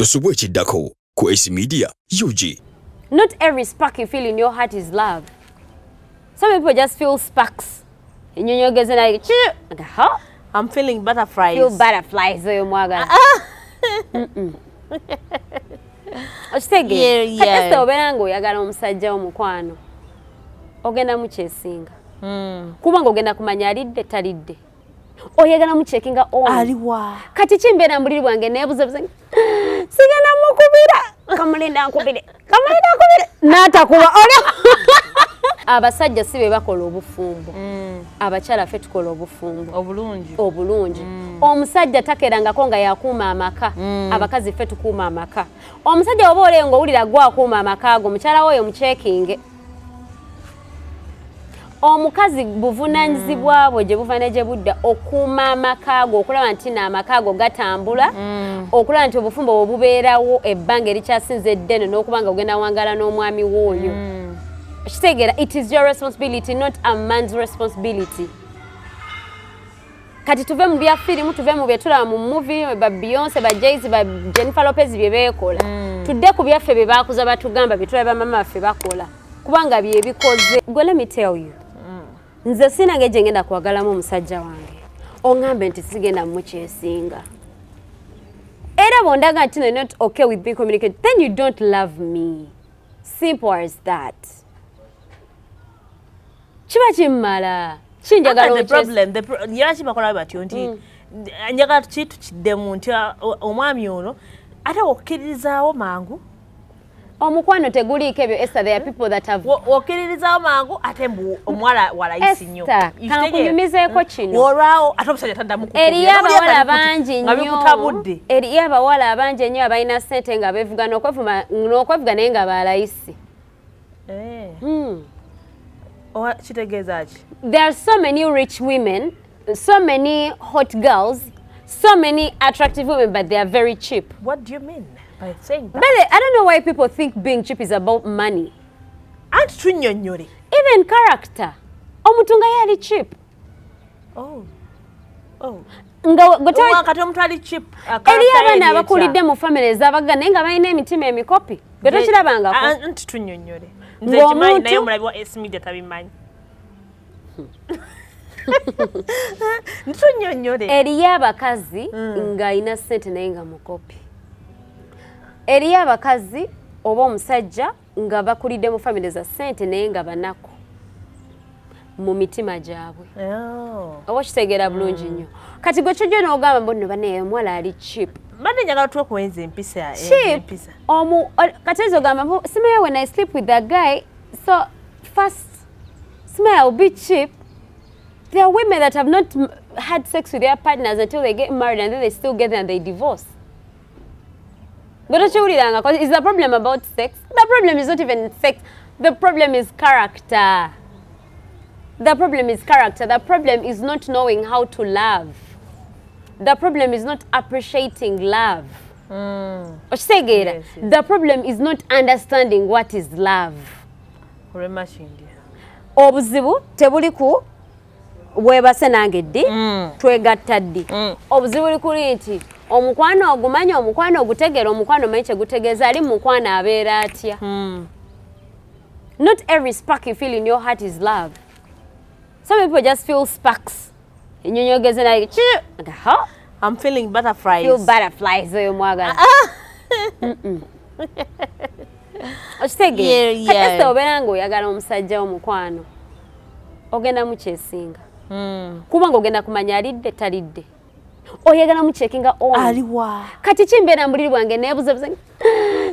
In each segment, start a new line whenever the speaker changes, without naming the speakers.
Tosubwa ekiddako ku Ace Media UG.
Not every spark you feel in your heart is love. Some people just feel sparks. Enyonyi ogeze naye ki? Huh?
I'm feeling butterflies.
Feel butterflies oyo mwagala. Okitegeera?
Yeah.
Kati Esther, obeera ng'oyagala omusajja wo, mukwano. Ogenda mukyesinga. Kubanga ogenda kumanya alidde, talidde. Oyagala mucheckinga on.
Aliwa.
Kati kimbeera mu buliri bwange neebuzebuze, sigenda mukubira, kamulinda nkubire, kamulinda nkubire, n'atakuba. Oli abasajja si be bakola obufumbo, abakyala ffe tukola obufumbo.
Obulungi.
Obulungi. Omusajja takerangako nga yakuuma amaka, abakazi ffe tukuuma amaka. Omusajja oba oleyo ng'owulira gwe akuuma amaka ago, mukyala we oyo mucheckinge. Omukazi buvunaanyizibwa bwe gye buva ne gye budda okuuma amaka ago, okulaba nti naamaka ago gatambula, okulaba nti obufumbo bwe bubeerawo ebbanga erikyasinze eddene, n'okuba nga ogenda wangala n'omwami w'oyo. Kitegeera, it is your responsibility, not a man's responsibility. Kati tuve mu bya firimu, tuve mu bye tulaba mu movie, ba Beyonce, ba Jay-Z, ba Jennifer Lopez bye beekola, tudde ku byaffe bye baakuza batugamba, bye tulaba mama baffe bakola, kubanga bye bikoze. Gwe, let me tell you, nze sina ngeri gye ngenda kwagalamu omusajja wange oŋŋambe nti sigenda mukyesinga. Era bw'ondaga nti no, not okay with being communicated, then you don't love me, simple as that. Kiba kimmala kinjagala.
The problem, lwaki bakola batyo nti njagala ki tukiddemu nti omwami ono ate okkiririzaawo mangu.
Omukwano teguliiko ebyo, Esther. There are people that have
Okkiririzaawo mangu, ate mbu omuwala walayisi nnyo.
Esther, kankunyumizeeko kino.
Olwawo ate omusajja taddamu.
Eriyo abawala bangi
nga
nnyo
bikutabudde.
Eriyo abawala abangi ennyo abalina ssente nga beevuga n'okwevuga, naye nga balayisi.
Owa, kitegeeza ki?
There are so many rich women, so many hot girls, so many attractive women, but they are very cheap.
What do you mean by saying that?
But I don't know why people think being cheap is about money.
Anti tunnyonnyole.
Even character, omuntu nga yali cheap.
Oh.
Nga gwe
Kati omuntu ali cheap,
Eriyo abaana abakulidde mu family ez'abagagga naye nga balina emitima emikopi. Gwe tokirabangako?
Nti tunnyonnyole, nze kimanyi, naye omulabi wa S Media tabimanyi. Ntunnyonnyole.
Eriyo abakazi ng'alina ssente naye nga mukopi. Eriyo abakazi oba omusajja nga bakulidde mu family za ssente naye nga banaku mu mitima gyabwe. Oba okitegeera bulungi nnyo? Kati gwe kyojja n'ogamba mbu nno banaye omuwala ali cheap.
Mbadde njagala tuwe empisa.
Cheap.
Empisa.
Kati oyinza ogamba mbu simaya, when I sleep with that guy, so first simaya will be cheap. There are women that have not had sex with their partners until they get married, and then they still get there and they divorce. Gwe tokiwuliranga? Is the problem about sex? The problem is not even sex. The problem is character. The problem is character. The problem is not knowing how to love. The problem is not appreciating love. Okitegeera?
Yes.
The problem is not understanding what is love.
Olwemakindye.
Obuzibu tebuli ku weebase nange ddi, twegatta ddi. Obuzibu buli kuli nti omukwano ogumanyi, omukwano ogutegeera, omukwano omanyi kyegutegeeza, ali mu mukwano abeera atya. Not every spark you feel in your heart is love. Some people just feel sparks. Enyonyi ogeze naye ki? Huh?
I'm feeling butterflies.
Feel butterflies oyo mwagala. Okitegeera?
Yeah.
Kati Esther, obeera ng'oyagala omusajja wo, mukwano ogenda mukyesinga, kubanga ogenda kumanya alidde, talidde. Oyagala mucheckinga on.
Aliwa.
Kati kimbeera mu buliri bwange neebuzebuze,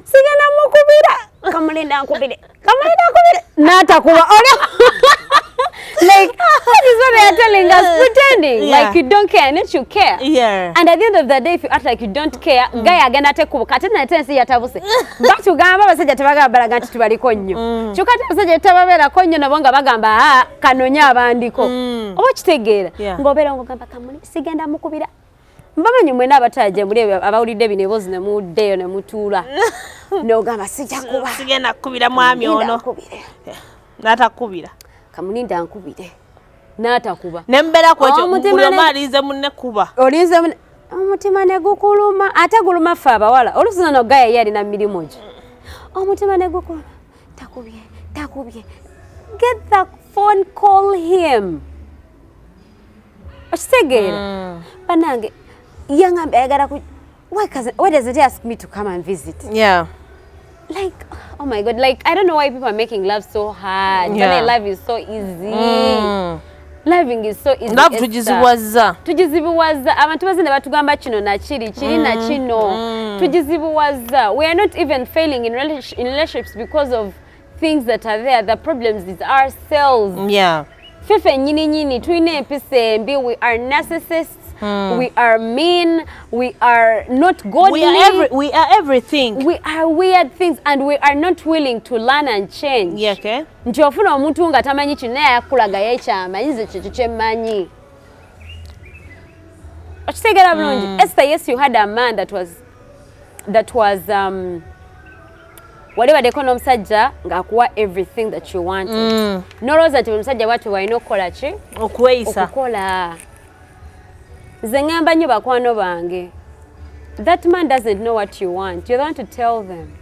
sigenda mukubira, kamulinda nkubire, kamulinda nkubire, n'atakuba. Oli like, that is what they are telling us, pretending like you don't care, not you care. And at the end of the day, if you act like you don't care, guy agenda tekubuka ate nate ensi yatabuse. Batugamba abasajja tebagamba, balaga nti tubaliko nnyo, kyokka ate abasajja tababeerako nnyo nabo nga bagamba, aa, kanonye abandiko. Oba okitegeera? Ng'obeera ng'ogamba kamuli sigenda mukubira. Mbamanyi mwena abatala muli abawulidde bino ebozi ne muddeeyo ne mutuula n'ogamba sijja kuba.
Sigenda kukubira mwami
Linda
ono.
nkubire.
N'atakubira.
Kamulinda nkubire, n'atakuba.
Nembeera ku ekyo.
Omutima
Buli omu alinze munne kuba.
Olinze Omutima ne gukuluma, ate guluma ffe abawala. Oluusi nono gaya ye alina mirimu gye, omutima ne gukuluma, takubye, takubye. Get the phone, call him. Okitegeera? Bannange, yaŋambye ayagala ku why doesn't he ask me to come and visit? Like, oh my God, like, I don't know why people are making love so hard. But love is so easy. Loving is so easy.
Love
Esther.
Tugizibuwazza.
Tugizibuwaza. Abantu bazi ne batugamba kino nakiri kiri na kino, tugizibuwaza. We are not even failing in relationships because of things that are there. The problems is ourselves. Ffe ffennyini nyini tulina empisa embi. We are narcissists, we are mean, we are not godly.
We are everything.
We are weird things and we are not willing to learn and change. Nti ofuna omuntu nga tamanyi kino, naye akulaga yekyamanyi, nze kyekyo kyemmanyi. Okitegeera bulungi, Esther? Yes, you had a man that was wali baddeko n'omusajja ng'akuwa everything that you wanted, nolowooza nti buli musajja bwatyo walina okukola ki?
Okweyisa.
Okukola. Nze ŋŋamba nnyo bakwano bange, that man doesn't know what you want. You're the one to tell them.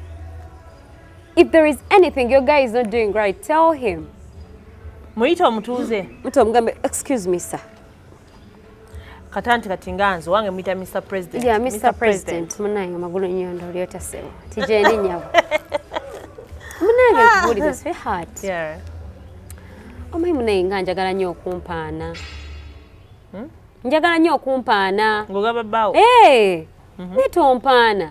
If there is anything your guy is not doing right, tell him.
Muyite omutuuze.
Muto omugambe, "Excuse me, sir."
Kata nti kati nga nze wange muyita Mr President.
Yeah, Mr President, munange, amagulu nyondo olyota ssebo, tijendi nyabo. Munange, nkubuulire, sweetheart. Omanyi munaye nga njagala nnyo okumpaana, njagala nnyo okumpaana.
Ng'ogamba bbaawo?
Hey, naye tompaana.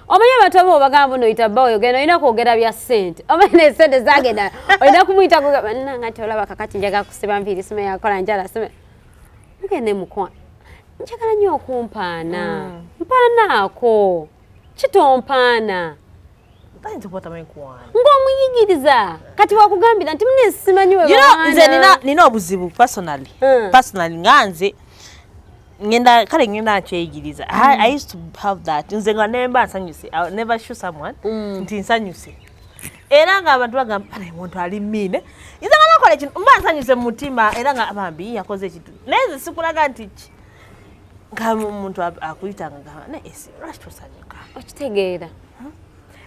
Omanyi abantu abamu obagamba noyita bbaawo, ogenda olina kwogera bya ssente, omanyi nesente zagenda, olina kumuyita kugamba nanga nti olaba kakati njagala kusiba nviiri, sima yakola njala sima mugende mukwa, njagala nnyo okumpaana, mpaanaako kitompaana.
Tayinza okuba tamanyi kuwaana.
Ng'omuyigiriza kati wakugambira nti mune simanyi we
You know,
bawaana.
Nze nina obuzibu personally. Personally nga nze ngenda kale ngenda nkyeyigiriza. I used to have that. Nze nga nemba nsanyuse, I will never show someone nti nsanyuse. Era ng'abantu bagamba, "Bana, omuntu ali mean." Nze nga nakola ekintu mba nsanyuse mu mutima, era nga bambi yakoze ekintu, naye nze sikulaga nti ki nga omuntu akuyita nga gamba, "Naye esi lwaki tosanyuka?"
Okitegeera?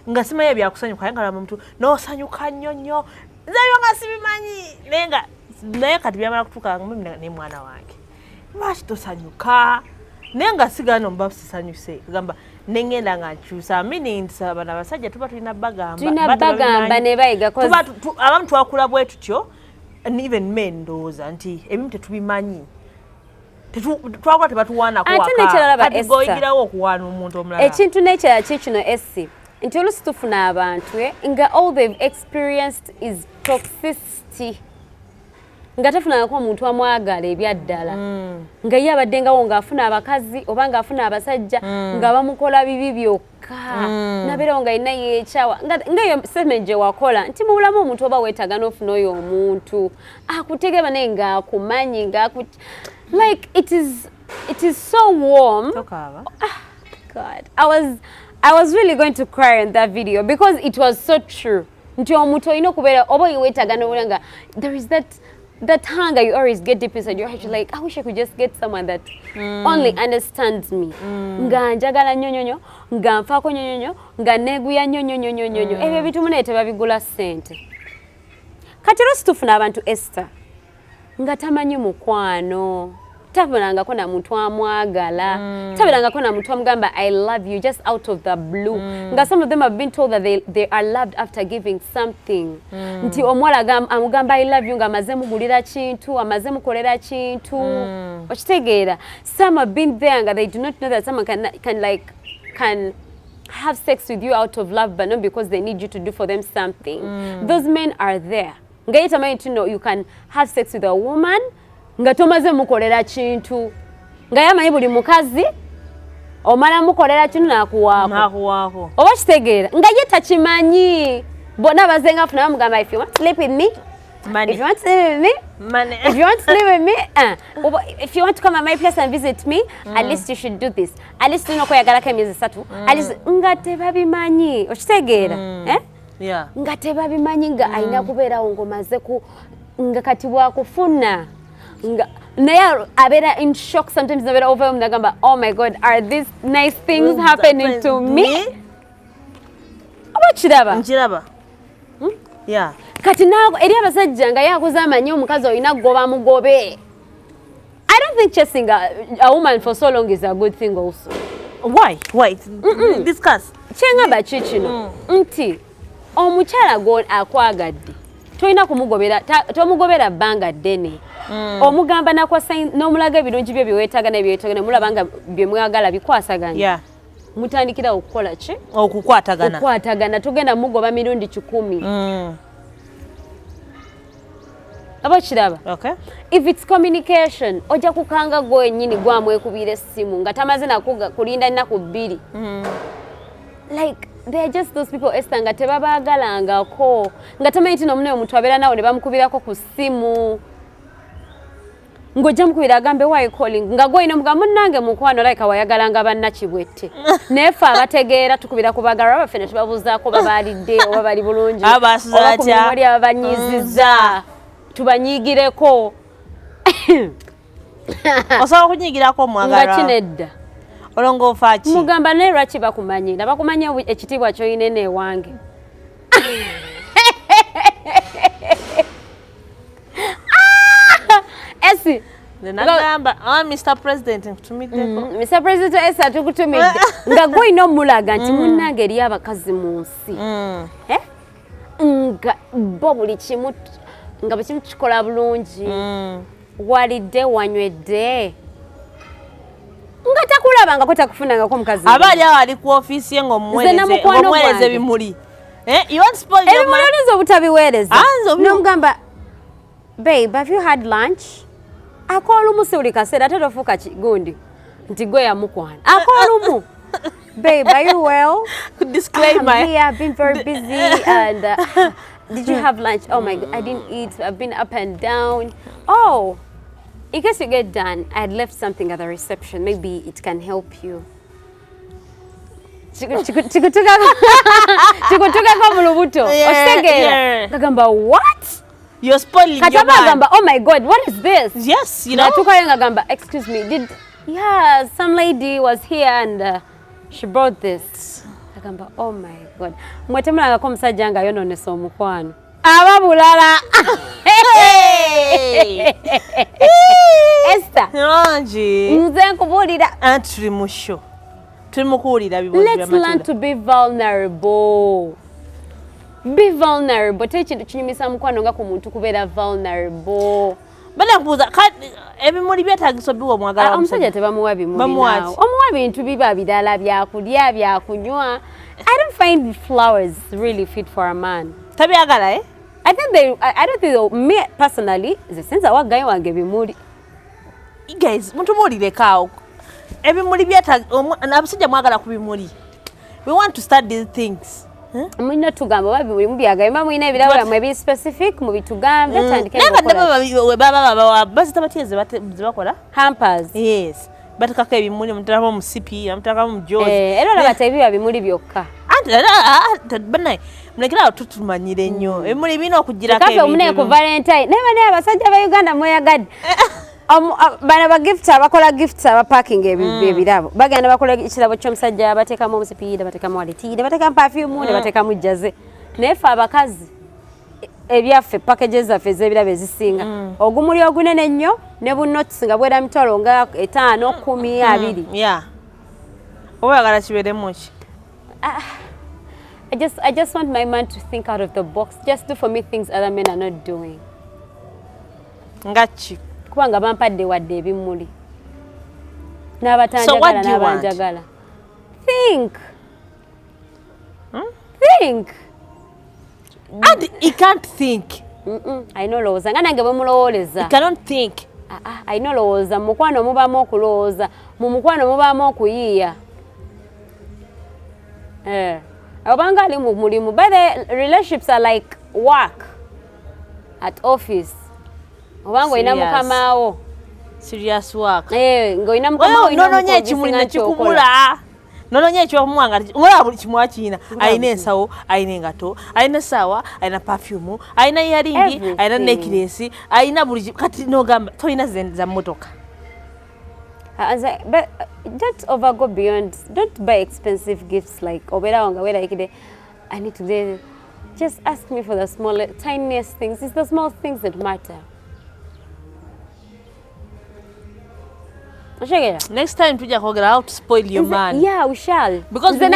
Nga simanyi ebyakusanyuka, naye nga laba omuntu n'osanyuka nnyo nnyo. Nze ebyo nga sibimanyi, naye nga naye kati byamala kutuuka nga ne mwana wange, "Lwaki tosanyuka?" Naye nga sigala mba sisanyuse, gamba nengenda nga nkyusa, meaning nti bano abasajja tuba tulina bagamba.
Tulina
Ba
bagamba
tebabimanyi.
Ne bayiga
Tuba abamu twakula bwe tutyo and even men, ndowooza nti ebimu tetubimanyi. Twakula tebatuwaanako
Ate n'ekirala ba
kati
Esther.
goyigirawo okuwaana omuntu omulala.
Ekintu n'ekirala kikino esi nti oluusi tufuna abantu nga all they've experienced is toxicity, nga tafunangako omuntu amwagala ebyaddala, nga ye abaddengawo ng'afuna abakazi oba ng'afuna abasajja nga bamukola bibi byokka, nabeerawo nga alina yeekyawa. Nga eyo statement gye wakola nti mu bulamu omuntu oba weetaaga n'ofuna oyo omuntu akutegeba, naye ng'akumanyi, ng'aku like it is so warm.
Tokaaba.
God, I was really going to cry in that video because it was so true. Nti omuntu olina okubeera oba weetaaga n'owulira nga there is that hunger you always get deep inside your heart. You're like, "I wish I could just get someone that only understands me. Nga njagala nnyo nnyo nnyo, nga nfaako nnyo nnyo nnyo, nga neeguya nnyo nnyo nnyo nnyo nnyo nnyo." Ebyo ebintu munaye tebabigula ssente. Kati oluusi tufuna abantu, Esther, nga tamanyi mukwano, tabeerangako na muntu amwagala, tabeerangako na muntu amugamba, "I love you," just out of the blue. Nga some of them have been told that they are loved after giving something, nti omuwala amugamba, "I love you," nga amaze mugulira kintu, amaze mukolera kintu. Okitegeera? Some have been there nga they do not know that someone can like can have sex with you out of love, but not because they need you to do for them something. Those men are there nga ye tamanyi nti no, you can have sex with a woman nga tomaze mukolera kintu, nga yamanyi buli mukazi omala mukolera kintu nakuwaako.
Nakuwaako.
Oba kitegeera nga ye takimanyi, bonna bazenga afuna bamugamba, "If you want to sleep with me,
Money.
if you want to sleep with me,
Money.
if you want to live with me, if you want to come at my place and visit me, at least you should do this, at least tulina okweyagalako emyezi 3 at least." Nga tebabimanyi. Okitegeera, eh?
Yeah.
Nga tebabimanyi nga alina kubeerawo ng'omaze ku nga kati bwakufuna nga Naye abeera in shock sometimes, abeera overwhelmed, nagamba, "Oh my God, are these nice things happening to me?" Oba kiraba?
Nkiraba, yeah.
Kati naago eri abasajja nga yakoze amanyi omukazi olina kugoba mugobe. I don't think chasing a woman for so long is a good thing also.
Why? Discuss.
Kyengamba ki kino nti omukyala gwo akwagadde tolina kumugobera, tomugobera bbanga ddene. Omugamba nakwasa n'omulaga ebirungi bye byeweetaaga n'ebyeweetaaga, nemulaba nga bye mwagala bikwasaganya, mutandikira okukola ki?
Okukwatagana.
Okukwatagana. Tugenda mugoba mirundi 100. Oba kiraba?
Okay.
If it's communication, ojja kukanga gwe wennyini gwamwekubira essimu nga tamaze nakuga kulinda nnaku 2. Like, they are just those people, Esther, nga tebabaagalangako, nga tamanyi nti nomunaye omuntu abeera nawe ne bamukubirako ku ssimu, ng'ojja mukubira agambe, "Why calling?" Nga gwolina omugamba, "Munnange mukwano," like wayagalanga bannakibwette. Naye ffe abategeera tukubira ku bagalwa baffe ne tubabuuzaako babaalidde oba bali bulungi,
Aba basuze
oba ku
batya?
mirimu oli ababanyiizizza, tubanyigireko.
Osobola okunyigirako
Nga
omwagalwa?
Kinedda.
Olongoofa ki?
Mugamba, "Naye lwaki bakumanyira? Bakumanya ekitiibwa kyolina eno ewange." Ah! Esi.
Nze nagamba, "Ah, Mr President, nkutumiddeko."
Mr President, esi atukutumidde nga gwolina omulaga nti munnange eri abakazi mu nsi. Eh? Nga bo buli kimu, nga buli kimu kikola bulungi. Walidde, wanywedde, nga takulabangako, takufunangako mukazi.
Aba ali awo ali ku ofiisi ye
Nze na mukwano
ng'omuweereza
gwange.
ebimuli. Eh, you want to spoil your
Ebimuli
man?
oyinza obutabiweereza.
Ah, nze
Nomugamba, "Babe, have you had lunch?" Akoolumu si buli kaseera, ate tofuuka gundi nti gwe yamukwana. Akoolumu, "Babe, are you well?"
Disclaimer.
"I'm here. I've been very busy. And did you have lunch?" "Oh my God, I didn't eat. I've been up and down." "Oh, in case you get done, I had left something at the reception. Maybe it can help you." Kikutukako mu lubuto. Okitegeera?
Yeah.
Gagamba, "What?"
You're spoiling
Kati
your
aba
man.
agamba, "Oh my God, what is this?"
Yes, you know.
Natuukayo ngagamba, "Excuse me, did, yeah, some lady was here and she brought this." Agamba, "Oh my God." Mwe temulangako omusajja nga yonoonesa omukwano, aba bulala.
Hey!
Esther.
Angi.
Nze nkubuulira.
Anti tuli mu show. Tuli mu kuwulira bibuuzo bya
Let's learn
Matilda.
to be vulnerable. Be vulnerable. Teri kintu kinyumisa mukwano nga ku muntu kubeera vulnerable.
Bada nkubuuza, ebimuli byetaagisa obiwa omwagalwa?
Ah, omusajja tebamuwa bimuli.
Bamuwa
Naawe
ki?
Omuwa bintu biba birala, byakulya, byakunywa. I don't find flowers really fit for a man.
Tabyagala, eh?
I think they I don't think they, me personally, nze sinza waggayo wange bimuli.
Guys, mutubuulireko awo. Ebimuli byetaaga abasajja mwagala ku bimuli. We want to start these things.
Mulina tugamba oba bimuli mubyagala, muba mulina ebirabo byammwe ebiri specific, mubitugambe tandike
Naye
okukola.
badde baba babawa bazita batya ze bakola?
Hampers.
Yes, batekako ebimuli, muteekamu omusipi, muteekamu omujozi.
Eh, era olaba tebiba bimuli byokka.
Anti banaye mulekere awo, tutumanyire nnyo ebimuli birina okugirako
Kaffe omunaye ku
ebintu.
Valentine, naye banaye abasajja ba Uganda mweyagadde. Bano ba gift abakola gifts, abapakinga ebirabo, bagenda bakola ekirabo ky'omusajja, bateekamu omusipi, ne bateekamu wallet, ne bateekamu perfume, ne bateekamu jersey. Naye ffe abakazi ebyaffe, packages zaffe ez'ebirabo ezisinga, ogumuli ogunene ennyo ne bu notes nga bwera mitwalo nga 5, 10, 20.
Yeah, oba oyagala kibeeremu ki?
I just want my man to think out of the box. Just do for me things other men are not doing.
Nga ki?
Kubanga bampadde wadde ebimuli.
So what
N'abatanjagala
do you want?
n'abanjagala. Think. Think.
And he can't think.
Alina olowooza nga nange bwe mulowooleza.
He cannot think.
Ah, ah, alina olowooza. Mu mukwano mubaamu okulowooza. Mu mukwano mubaamu okuyiiya. Eh. Obanga ali mu mulimu. By the relationships are like work at office. Obanga olina
Serious.
mukamaawo.
Serious work.
Eh, ng'olina mukama wo, olina
Nononya
omukozi
ekimuli
osinga ky'okola.
nekikubula. Nononya ekyomuwanga ngolaba buli kimu akiyina. Alina ensawo, alina engato, alina essaawa, alina perfume, alina earring, alina necklace, alina buli kati nogamba tolina za mmotoka.
But don't over go beyond. Don't buy expensive gifts like obeerawo nga weerayikide I need to do. Just ask me for the small, tiniest things. It's the small things that matter.
Next time tujja kwogera how to spoil your man.
Yeah, we shall.
Because we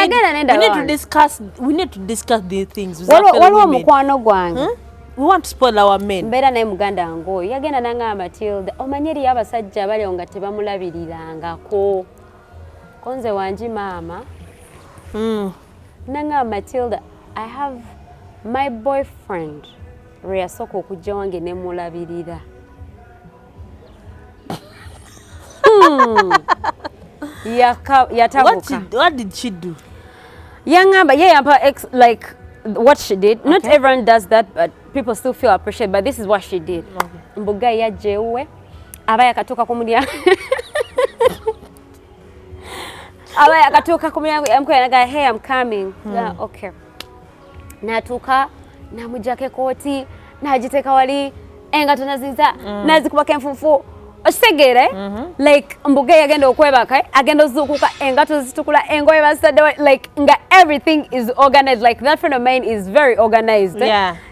need to discuss these things.
Waliwo mukwano gwange.
We want to spoil our men.
Mbeera naye muganda wange oyo yagenda n'angamba Matilda, omanye eriyo abasajja abaliwo nga tebamulabirirangako. Konze wangi maama. N'angamba Matilda, I have my boyfriend lwe yasooka okujja wange ne mulabirira. Yatabuka.
What did she do?
Yangamba, yeah, like what she did. Not everyone does that, but people still feel appreciated. But this is what she did. Mbuga yajja ewuwe, aba yakatuuka ku mulyango. Aba yakatuuka ku mulyango, yamukubira n'agamba, hey, I'm coming. Yeah, okay. N'atuuka, n'amuggyako ekooti, n'agiteeka wali, engato naziza, n'azikubako enfuufu. Okitegeera, like mbuga yagenda okwebaka, agenda ozuukuka, engato zitukula, engoye bazitaddewo, like nga everything is organized. Like that friend of mine is very organized.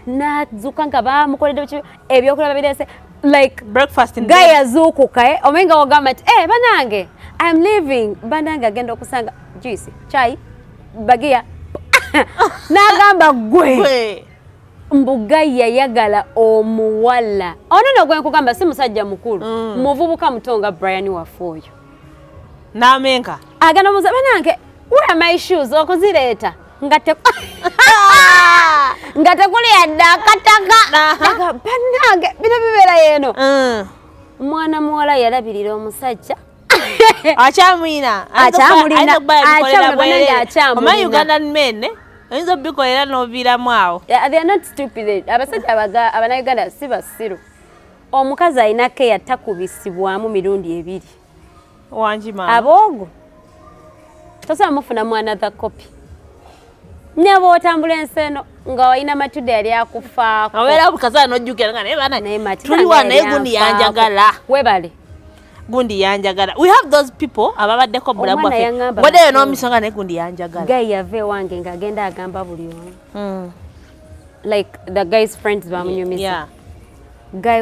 N'azuuka nga bamukoledde ebyokulya bireese, like
breakfast in
guy yazuukuka, omanyi nga wogamba nti banange I'm leaving, banange agenda okusanga juice, chai, bagia. N'agamba gwe mbuga yayagala omuwala. Ono no gwe nkugamba si musajja mukulu, muvubuka muto nga Brian waffe oyo.
N'amenka.
Agenda omuza banange, where are my shoes? Okuzireeta nga tekuli yadde akataka. Banange bino bibeera yeeno. Mwana muwala yalabirira omusajja.
Akyamulina.
Akyamulina. Akyamulina.
Omanyi Ugandan men, oyinza obikolera n'oviiramu awo.
They are not stupid. Abasajja Abannayuganda si basiru. Omukazi alina care takubisibwamu mirundi ebiri.
Wangi maama.
Aboogo tosobola mufunamu another copy. Ne bw'otambula ensi eno nga walina Matilda yali akufaako.
Obeera bukazaala n'ojjukira nga naye bana tuli wa naye gundi yanjagala.
Webale.
Gundi yanjagala. We have those people ababaddeko bulamu bwaffe. Waddeyo n'omisanga naye gundi yanjagala.
Guy yava ewange ng'agenda agamba buli omu. Like the guy's friends bamunyumiza.
Yeah.
Guy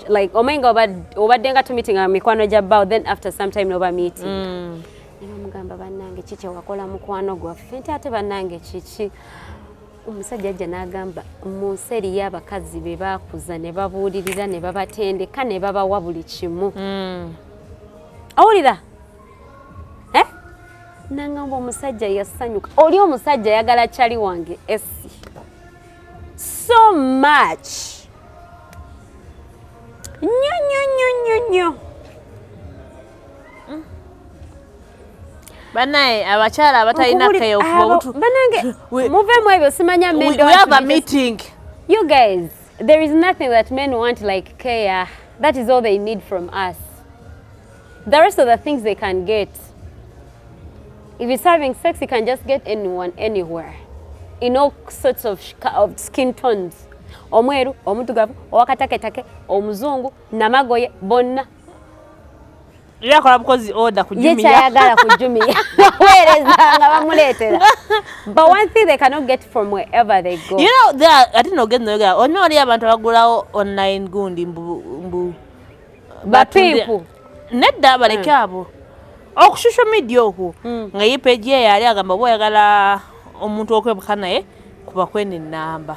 like omanyi nga obadde nga tumeeting nga mikwano gya bbaawo, then after some time n'oba meeting. Ne bamugamba bannange kiki wakola mukwano gwaffe, nti ate bannange kiki. Omusajja ajja n'agamba mu nsi eriyo abakazi be baakuza ne babuulirira ne babatendeka ne babawa buli kimu. Owulira? N'angamba omusajja yasanyuka. Oli omusajja ayagala kyali wange Essie. So much. Nnyo nnyo nnyo nnyo nnyo.
Banaye abakyala abatalina care okuba
banange muveemu ebyo simanya men
we have a meeting.
You guys, there is nothing that men want like care. That is all they need from us. The rest of the things they can get. If it's having sex, you can just get anyone, anywhere. In all sorts of skin tones. Omweru, omutugavu, owakataketake, omuzungu, namagoye, bonna.
Yakola bukozi order ku Jumia.
Yekyayagala ku Jumia. Baweereza nga bamuleetera. But one thing they cannot get from wherever they go.
You know, there are, I didn't know get no ono wali abantu abagulawo online gundi mbu
bapimpu.
Nedda baleke abo. Oku social media okwo nga ye page ye yali agamba bw'oyagala omuntu okwebuka naye kuba kwene ennamba.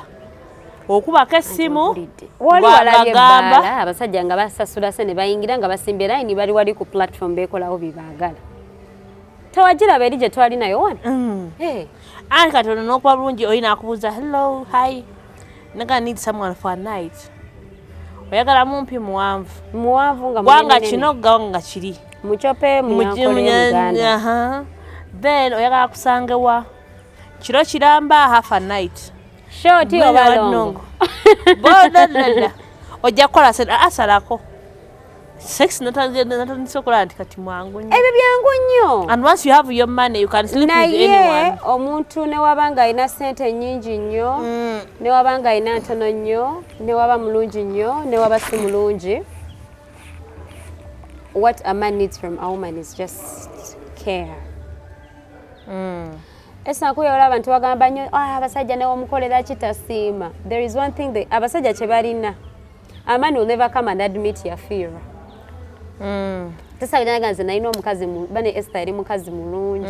Okubako essimu
wali walabye ebbaala abasajja nga basasula se ne bayingira nga basimbye layini bali wali ku platform beekolawo bye baagala. Tewagiraba eri gye twali nayo wano.
Anti kati ono n'okuba bulungi olina akubuuza hello, hi, naga need someone for a night. Oyagala mumpi muwanvu.
Muwanvu nga
gwanga kino gwanga kiri.
Muchope munyankole Uganda.
Then oyagala kusangewa kiro kiramba half a night.
Short oba longo.
Bodadada. Ojja kukola asalako. Sex natandise okulaba nti kati mwangu nnyo.
Ebyo byangu nnyo.
And once you have your money, you can sleep with
Naye
anyone.
omuntu newaba nga alina sente nnyingi nnyo, newaba nga alina ntono nnyo, newaba mulungi nnyo, newaba si mulungi, what a man needs from a woman is just care. Esankuya olaba nti bagamba nnyo, "Ah, abasajja newomukolera kitasiima." There is one thing abasajja kye balina: a man will never come and admit yafiirwa. Tesabiraga nze nalina omukazi bane Esther yali mukazi mulungi.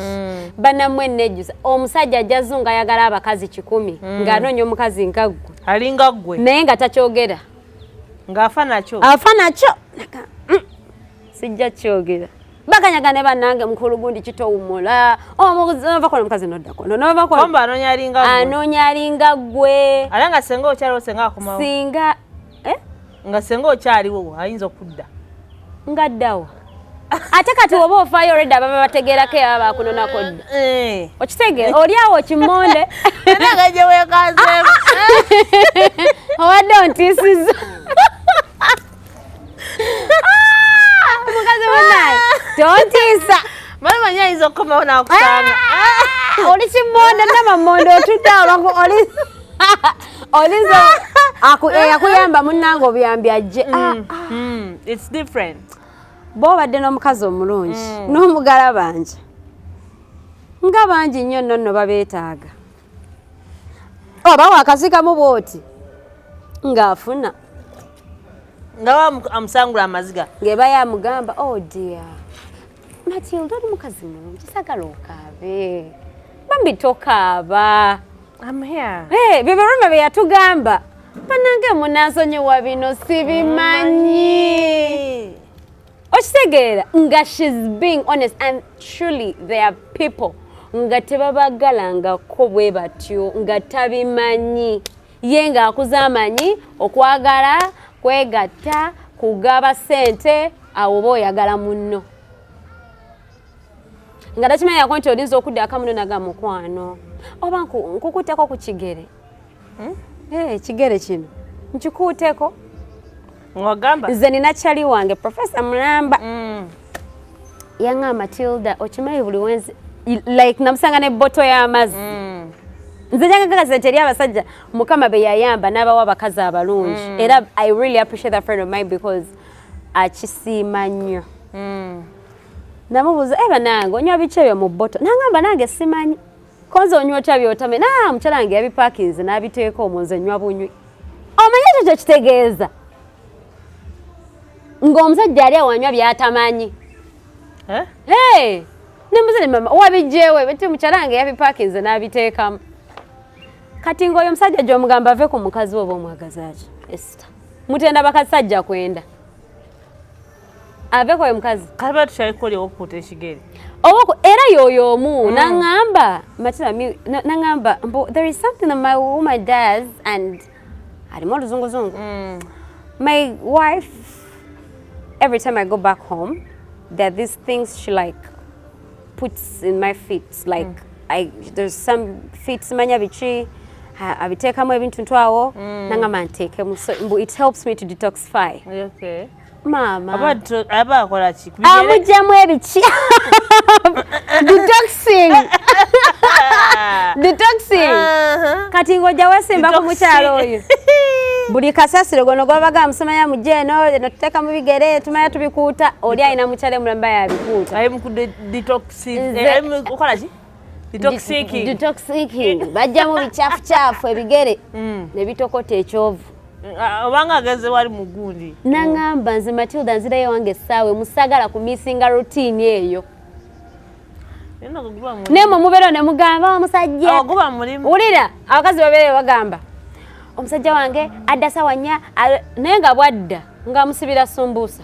Bannammwe nejjusa omusajja ajja zunga ayagala abakazi 100 ng'anoonya omukazi nga ggwe.
Alinga ggwe.
Naye nga takyogera.
Ng'afa nakyo.
Afa nakyo. Sijja kyogera, bakanyaga ne bannange mukulu gundi kitowumula nova kono omukazi noddako nova kono.
Komba anoonya alinga ggwe.
Anoonya alinga ggwe.
Ate nga senga okyaliwo, senga akomawo.
Singa, eh?
Nga senga okyaliwo ayinza okudda.
Nga ddawa? Ate kati woba ofaayo olwedda ababa bategeerako ebaba bakunonako dda.
Eh.
Okitegeera oli awo kimonde.
Era nga gye weekazeemu.
Obadde ontiisiza. Ah, mukazi munaye tontiisa.
Mali manyi ayinza okukomawo n'akusanga.
Ah, oli kimonde namamonde otudde awo oli olinza eyakuyamba munnange obuyambi ajje. Ah, ah.
It's different.
Bw'obadde n'omukazi omulungi n'omugala bangi nga bangi nnyo nno nno babeetaaga oba wakazikamu bw'oti ng'afuna
nga amusangula amaziga.
Ng'eba yamugamba, "Oh dear Matilda, oli mukazi mulungi, sagala okaabe, bambi tokaaba."
I'm here.
Hey, bye bye yatugamba. Bannange munansonyiwa bino sibimanyi. Okitegeera nga she's being honest, and truly there are people nga tebabagalangako bwe batyo nga tabimanyi ye ng'akuza amanyi okwagala kwegatta kugaba ssente awo oba oyagala munno nga takimanyako nti olinza okudda akamuno naga mukwano oba nkukutteko ku kigere. Eh, ekigere kino nkikuuteko.
Ng'ogamba.
Nze nina kyali wange Profesa Mulamba yaŋŋamba, "Matilda, okimanyi buli wenzi like namusanga ne bottle y'amazzi." Nze njagagaza nti eri abasajja Mukama be yayamba n'abawa abakazi abalungi, era I really appreciate that friend of mine because akisiima nnyo. Namubuuza, "Eba nange onywa biki ebyo mu bottle?" Nangamba, "Nange simanyi konze onywa otya byotame na mukyala wange yabipakinze n'abiteeka omwo, nze nywa bunywi." Omanyi ekyo kyekitegeeza ng'omusajja ali awanywa byatamanyi.
Eh?
Hey, nemuzire mama wabijjewe beti mukyala wange yabipakinze n'abiteekamu. Kati ng'oyo omusajja gy'omugamba ave ku mukazi we oba omwagaza ki? Esther mutenda bakasajja kwenda ave ku oyo mukazi.
Kaba tukyalikola okukuuta ekigere.
Oba era yoyo omu naŋŋamba, "Matilda, naŋŋamba mbu there is something that my woman does," and alimu oluzunguzungu. "My wife, every time I go back home, there are these things she like puts in my feet, like there's some feet simanya biki, abiteekamu ebintu ntwawo." Naŋŋamba nteekemu, so mbu it helps me to detoxify.
Okay.
Maama.
Aba akola ki? Ku bigere?
Amugyamu ebiki, detoxing, detoxing. Kati ng'ojja weesimba ku mukyalo oyo buli kasasiro gono gwabaga musimanya mujja eno eno tuteeka mu bigere tumanya tubikuuta oli alina mukyalo emulamba yabikuuta.
Ali mu ku ali mu kukola ki? Detoxing.
Detoxing, bajjamu bicyafucyafu ebigere ne bitokota ekyovu.
Ah, obanga agenze wali mu gundi.
Naŋŋamba, "Nze Matilda nzirayo wange essaawa musagala kumisinga routine eyo."
Naye nno guba mulimu.
Naye mwe mubeerawo ne mugamba omusajja
Oh, guba mulimu.
Wulira, abakazi babeereyo bagamba omusajja wange adda sawa 4, naye nga bwadda nga musibira sumbuusa.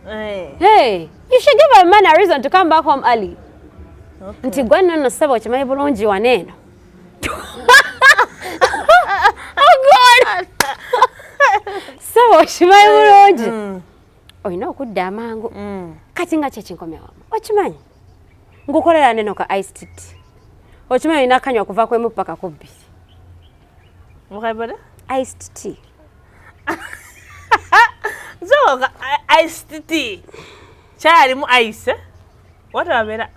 Eh.
Hey, you should give a man a reason to come back home early. Nti gwe nno nno ssebo okimanyi bulungi wano eno. Oh God! Ssebo okimanyi bulungi. Olina okudda amangu. Kati nga kyekinkomya wamu. Okimanyi? Nkukolera neno ka iced tea. Okimanyi olina akanywa kuva kwemu paka ku 2.
Mukabada?
Iced tea.
So, Iced tea, chai alimu ice, eh? Watu wabeera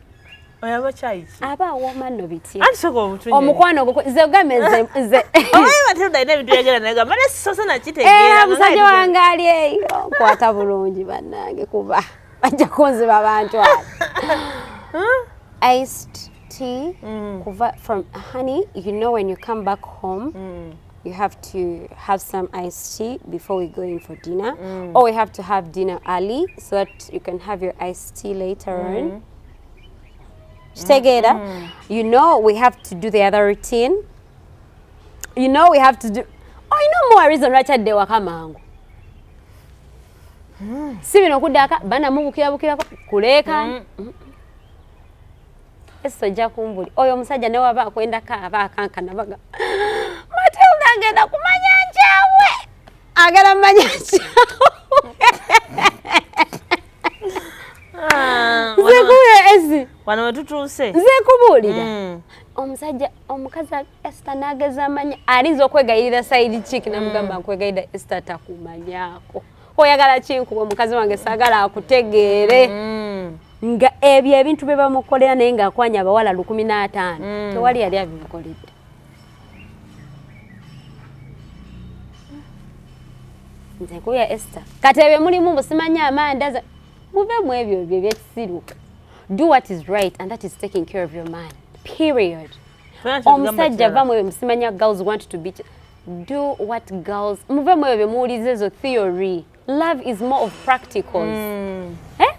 oyaba chai ki?
Aba awooma nno bitya?
Anti sooka obutunye.
Omukwano ogwo nze ogambe nze
Omanyi Matilda alina ebintu byayogera naye gamba naye sisoose nakitegeera.
Era musajja wange ali eyo nkwata bulungi bannange, kuba bajja kunziba bantwala. Iced tea kuva from honey, you know, when you come back home, you have to have some iced tea before we go in for dinner, or we have to have dinner early so that you can have your iced tea later on. Kitegeera? You know, we have to do the other routine. You know, we have to do, oh, you know, more reason lwaki adde waka mangu. Si bino okudda aka banamubukirabukirako kuleekaana. Esi ojja kumbuli oyo omusajja ne waba akwendako aba akankana baga Matilda agenda kumanya nkyawe, agenda manya nkyawe. Nze kubuulira, esi.
Wano wetutuuse.
Nze kubuulira, omusajja, omukazi Esther n'ageza amanya alinza okwegayirira side chick namugamba, nkwegayirira Esther takumanyako, oyagala kinkuba omukazi wange, saagala akutegeere. Nga ebyo ebintu bye bamukolera, naye ng'akwanya abawala 1005, tewali yali abimukoledde. Nze nkubya Esther, kati ebyo mulimu busimanyi amandaza, muve mu ebyo bye ebyekisiru. Do what is right, and that is taking care of your man, period. Omusajja va mu ebyo musimanya girls want to be, do what girls, muve mu ebyo byemuwuliza ezo theory. Love is more of practicals, eh?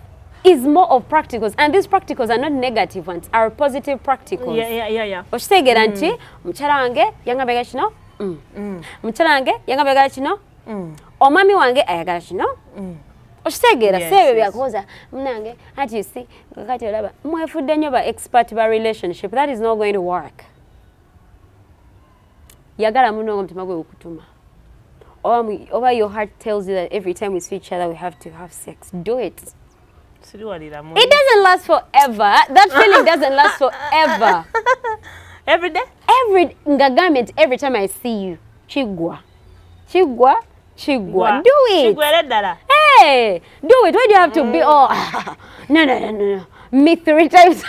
Is more of practicals, and these practicals are not negative ones, are positive practicals. Okitegeera nti mukyala wange yangamba ayagala kino, mukyala wange yangamba ayagala kino, omwami wange ayagala kino. Okitegeera? Si ebyo byakuwoza munange anti si kati olaba mwefudde nnyo ba expert ba relationship. That is not going to work. Yagala muno nga omutima gwe gukutuma, oba your heart tells you that every time we see each other we have to have sex, do it.
Siriwaliramu.
It doesn't last forever. That feeling doesn't last forever.
Every day.
Every, nga gambye nti every time I see you, kiggwa, kiggwa, kiggwa. Do it.
Kigwere ddala.
Hey, do it. Why do you have to be all no, no, no, no, no. Me three times,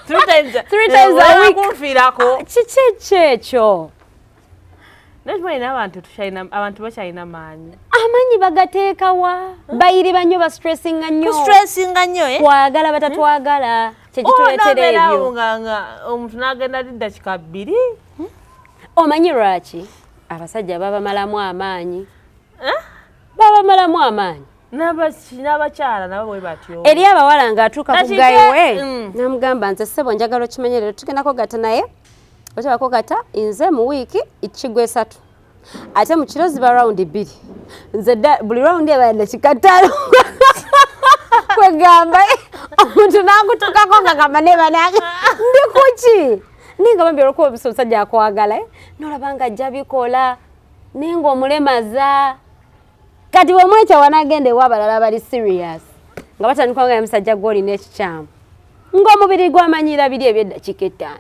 three times.
Three times a week.
Kunfiirako.
Kiki ekyekyo?
Naye tumanyi n'abantu tukyalina, abantu bakyalina maanyi.
Amaanyi bagateekawa? Bayiriba nnyo, bastressinga nnyo.
Kustressinga nnyo, eh?
Kwagala batatwagala kyekituleetera
Onobeerawo
ebyo.
nga omuntu n'agenda ddi ddakiika 2.
Omanyi lwaki abasajja babamalamu amaanyi? Babamalamu amaanyi.
N'abakyala nabo bwe batyo.
Eri abawala ng'atuuka ku
Nakike,
gayiwe namugamba, nze ssebo njagala okimanye leero tugenda kogata, naye otaba kogata nze mu wiiki kigwa esatu, ate mu kiro ziba rawundi 2, nze buli rawundi eba dakika 5. Kwegamba omuntu n'akutukako nga gamba ne banange ndi kuki, naye nga bambi olwokuba obusa omusajja akwagala, eh, nolaba nga ajja bikola naye ng'omulemaza. Kati bwomwekya wanagenda ewa abalala bali serious nga batandika nga musajja gwolina ekikyamu, ng'omubiri gwamanyira biri ebyeddakiika 5,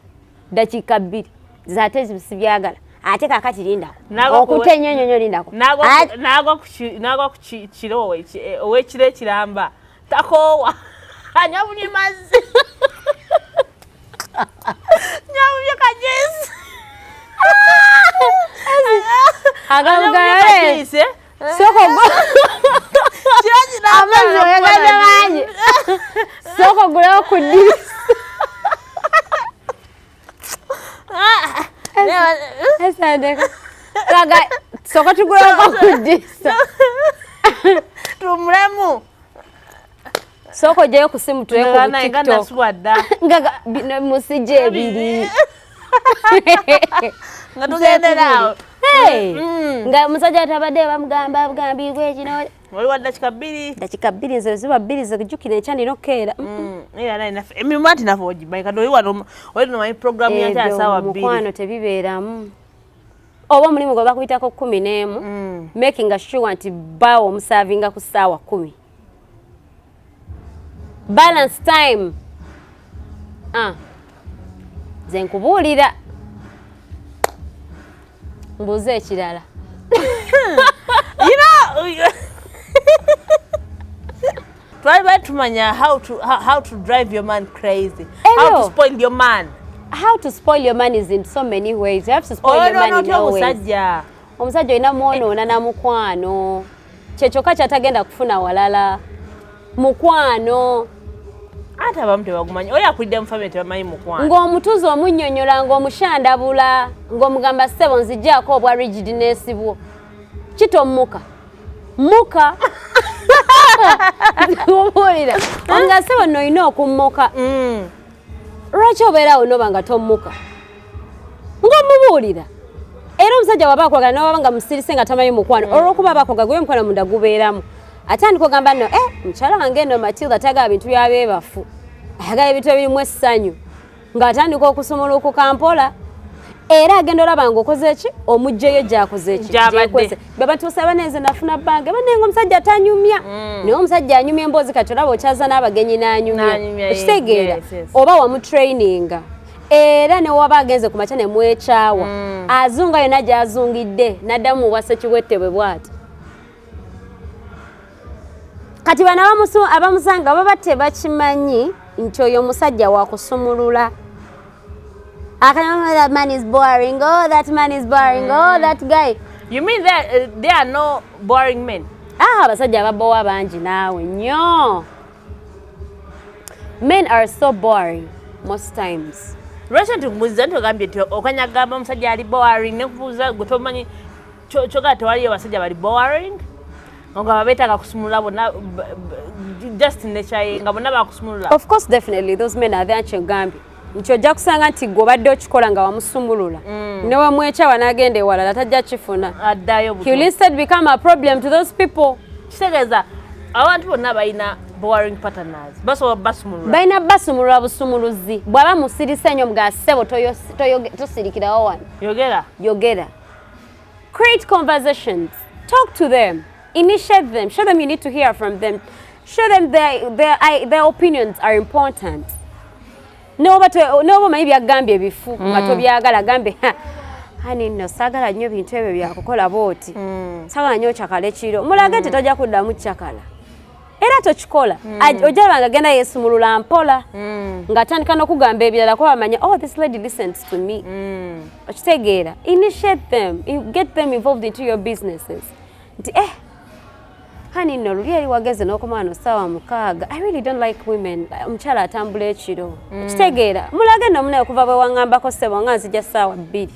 dakiika 2 zate sibyagala. Ate kakati lindako okuta ennyonyonyo, lindako.
N'agwa ku kiro ow'ekiro ekiramba takoowa, anywa bunywi mazzi, nywa bunywi kajuice.
Agamba soko amazzi oyagadde mangi, sooka ogulewo ku ddirisa. Esandeka kaga sooka tuguleko ku ddirisa.
Tumulemu.
Sooka ojjayo ku simu tuleko ku
nga
TikTok.
Nasubwa dda.
Nga bino musijja ebiri.
Nga tugendera awo.
Hey! Nga omusajja atabadde bamugamba bugambibwe kino.
Wali wa ddakiika 2.
Dakika 2, nze ziba 2 zejjukira enkya nina okukeera.
Era naye naffe emirimu anti naffe ogimanyi, kati oli wano oli nomanyi programu yakya
Ebyo
saawa 2.
Mukwano tebibeeramu, oba omulimu gwe bakuyitako 11, making sure nti bawo omusavinga ku ssaawa 10. Balance time. Ah. Nze nkubuulira, mbuuze ekirala.
You know, Twali bali tumanya how to drive your man crazy, how
Ebyo.
to spoil your man.
How to spoil your man is in so many ways. You have to spoil your man in
Oyonoona otya
all ways.
omusajja?
Omusajja olina mwonoona na mukwano, kyekyokka kyatagenda kufuna walala, mukwano.
Ate abamu tebagumanyi. Oyo akulidde mu family tebamanyi mukwano.
Ng'omutuuzi omunnyonnyola, ng'omushandabula, ng'omugamba, "Ssebo, nzigyako obwa rigidness bwo." Kitommuka muka obuulira nga, "Ssebo nno olina okummuka." Lwaki obeeraawo noba nga tommuka? Ng'omubuulira. Era omusajja waba akwagala, nowaba nga musirise nga tamanyi mukwano, olwokuba aba akwagala, gwe omukwano munda gubeeramu, atandika ogamba nno, "Eh, mukyala wange eno Matilda tayagala bintu byabeebafu, ayagala ebintu ebirimu essanyu." Ng'atandika okusumulukuka mpola, era agenda olaba ng'okoze ki, omugjeyo gyakoze ki.
Gy'abadde.
Gyekwese. Bwe batuusa banenze nafuna bange banenga omusajja tanyumya, naye omusajja anyumya emboozi. Kati olaba okyaza n'abagenyi n'anyumya.
N'anyumya,
Okitegeera?
yes.
Oba wamutraininga, era ne waba agenze ku makya ne mwekyawa, azunga yonna gy'azungidde n'addamu muwasa kiwette bwe bw'ati. Kati bano abamusanga baba tebakimanyi nti oyo omusajja wakusumulula. Akanyama, "That man is boring. Oh, that man is boring. Oh, that guy."
You mean there are no boring men?
Ah, abasajja ababowa bangi naawe nnyo. Men are so boring most times.
Lwaki nti nkubuuziza nti ogambye nti okanyagamba omusajja ali boring, nekubuuza gwe tomanyi kyogala tewaliyo basajja bali boring, nga beetaaga kusumulula bonna, just nature nga bonna bakusumulula.
Of course, definitely those men are there. Kyegambye nti ojja kusanga nti gwe obadde okikola nga wamusumulula, ne wemwekyawa n'agenda ewalala tajja kifuna.
Addayo buto.
He will instead become a problem to those people.
Kitegeeza abantu bonna balina boring partners basobola basumulula.
Balina basumulula busumuluzi. Bw'aba musirise nnyo, mga, "Ssebo, tosirikirawo wano."
Yogera.
Yogera, create conversations, talk to them, initiate them, show them you need to hear from them, show them their opinions are important. Noba omanyi byagambye ebifu nga tobyagala, gambe, "Ha, hani nno saagala nnyo bintu ebyo byakukola booti, saagala nnyo okyakala ekiro." Mulage nti tojja kuddamu kyakala era tokikola. Ojja laba nga genda yeesumulula mpola, ng'atandika n'okugamba ebirala kuba bamanya, "Oh, this lady listens to me." Okitegeera? Initiate them, get them involved into your businesses nti, "Eh, hani nno luli eri wageze n'okoma wano ssaawa 6. I really don't like women, omukyala atambula ekiro." Okitegeera? Mulage nno, "Munaye, okuva bwe waŋŋambako, ssebo, nga nzija ssaawa 2."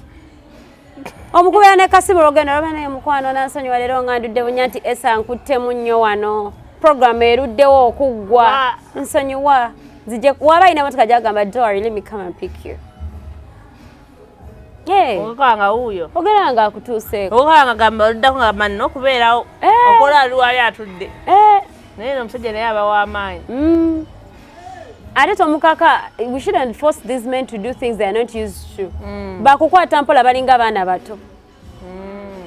Omukubira ne kasimu olugendo olaba, "Naye mukwano, nansonyiwa leero nga ndudde bunya nti esa nkuttemu nnyo wano, program eruddewo okuggwa."
Ah.
"Nsonyiwa, nzije." Waba alina motoka gyagamba, "Don't worry, let me come and pick you." Hey,
Okukaba nga wuuyo.
Ogera nga akutuuseeko.
Okukaba nga gamba oluddako nga gamba nina okubeerawo.
Eh.
Okola ali wali atudde.
Eh,
Naye no omusajja naye aba w'amaanyi.
Ate tomukaka. We shouldn't force these men to do things they are not used to. Bakukwata mpola, balinga abaana bato.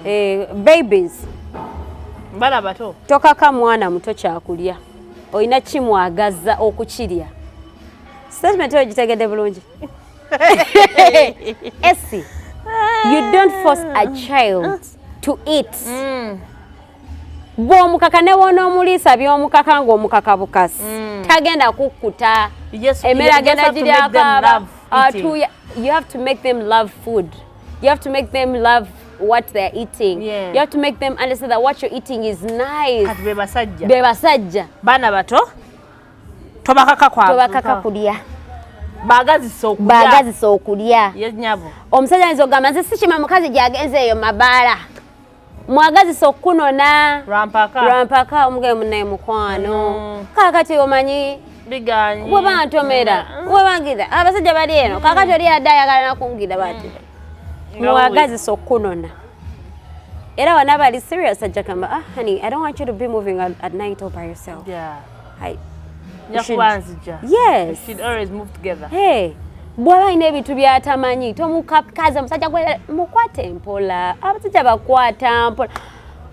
Eh, babies.
Baana bato.
Tokaka mwana muto kyakulya, olina kimwagaza okukirya. Statement eyo gitegedde bulungi, Esi? You don't force a child to eat. Bw'omukaka ne wonoomuliisa by'omukaka ng'omukaka bukasi, tagenda kukkuta. Emmere agenda giryako atuya. You have to make them love food. You have to make them love what they're eating. You have to make them understand that what you're eating is nice.
Kati be basajja.
Be basajja.
Baana bato tobakaka kwa
Tobakaka kulya.
Baagazisa okulya.
Baagazisa okulya.
Ye nyabo.
Omusajja ayinza okugamba, "Nze sikima mukazi gyagenze eyo mabaala." Mwagazisa okukunona.
Lwampaka.
Lwampaka. Omugaye, "Munaye mukwano, kakati omanyi
biganyi
bwe bantomera, bwe bangira, abasajja bali eno, kakati oli adde ayagala nakungira bati." Mwagazisa okukunona. Era wanaba ali serious, ajja gamba, "Ah, honey, I don't want you to be moving at night all by yourself." I,
Nja kuba nzija.
Yes.
We should always move together.
Hey, bw'aba alina ebintu by'atamanyi, tomukakaza. Musajja gwe mukwate mpola. Abasajja bakwata mpola.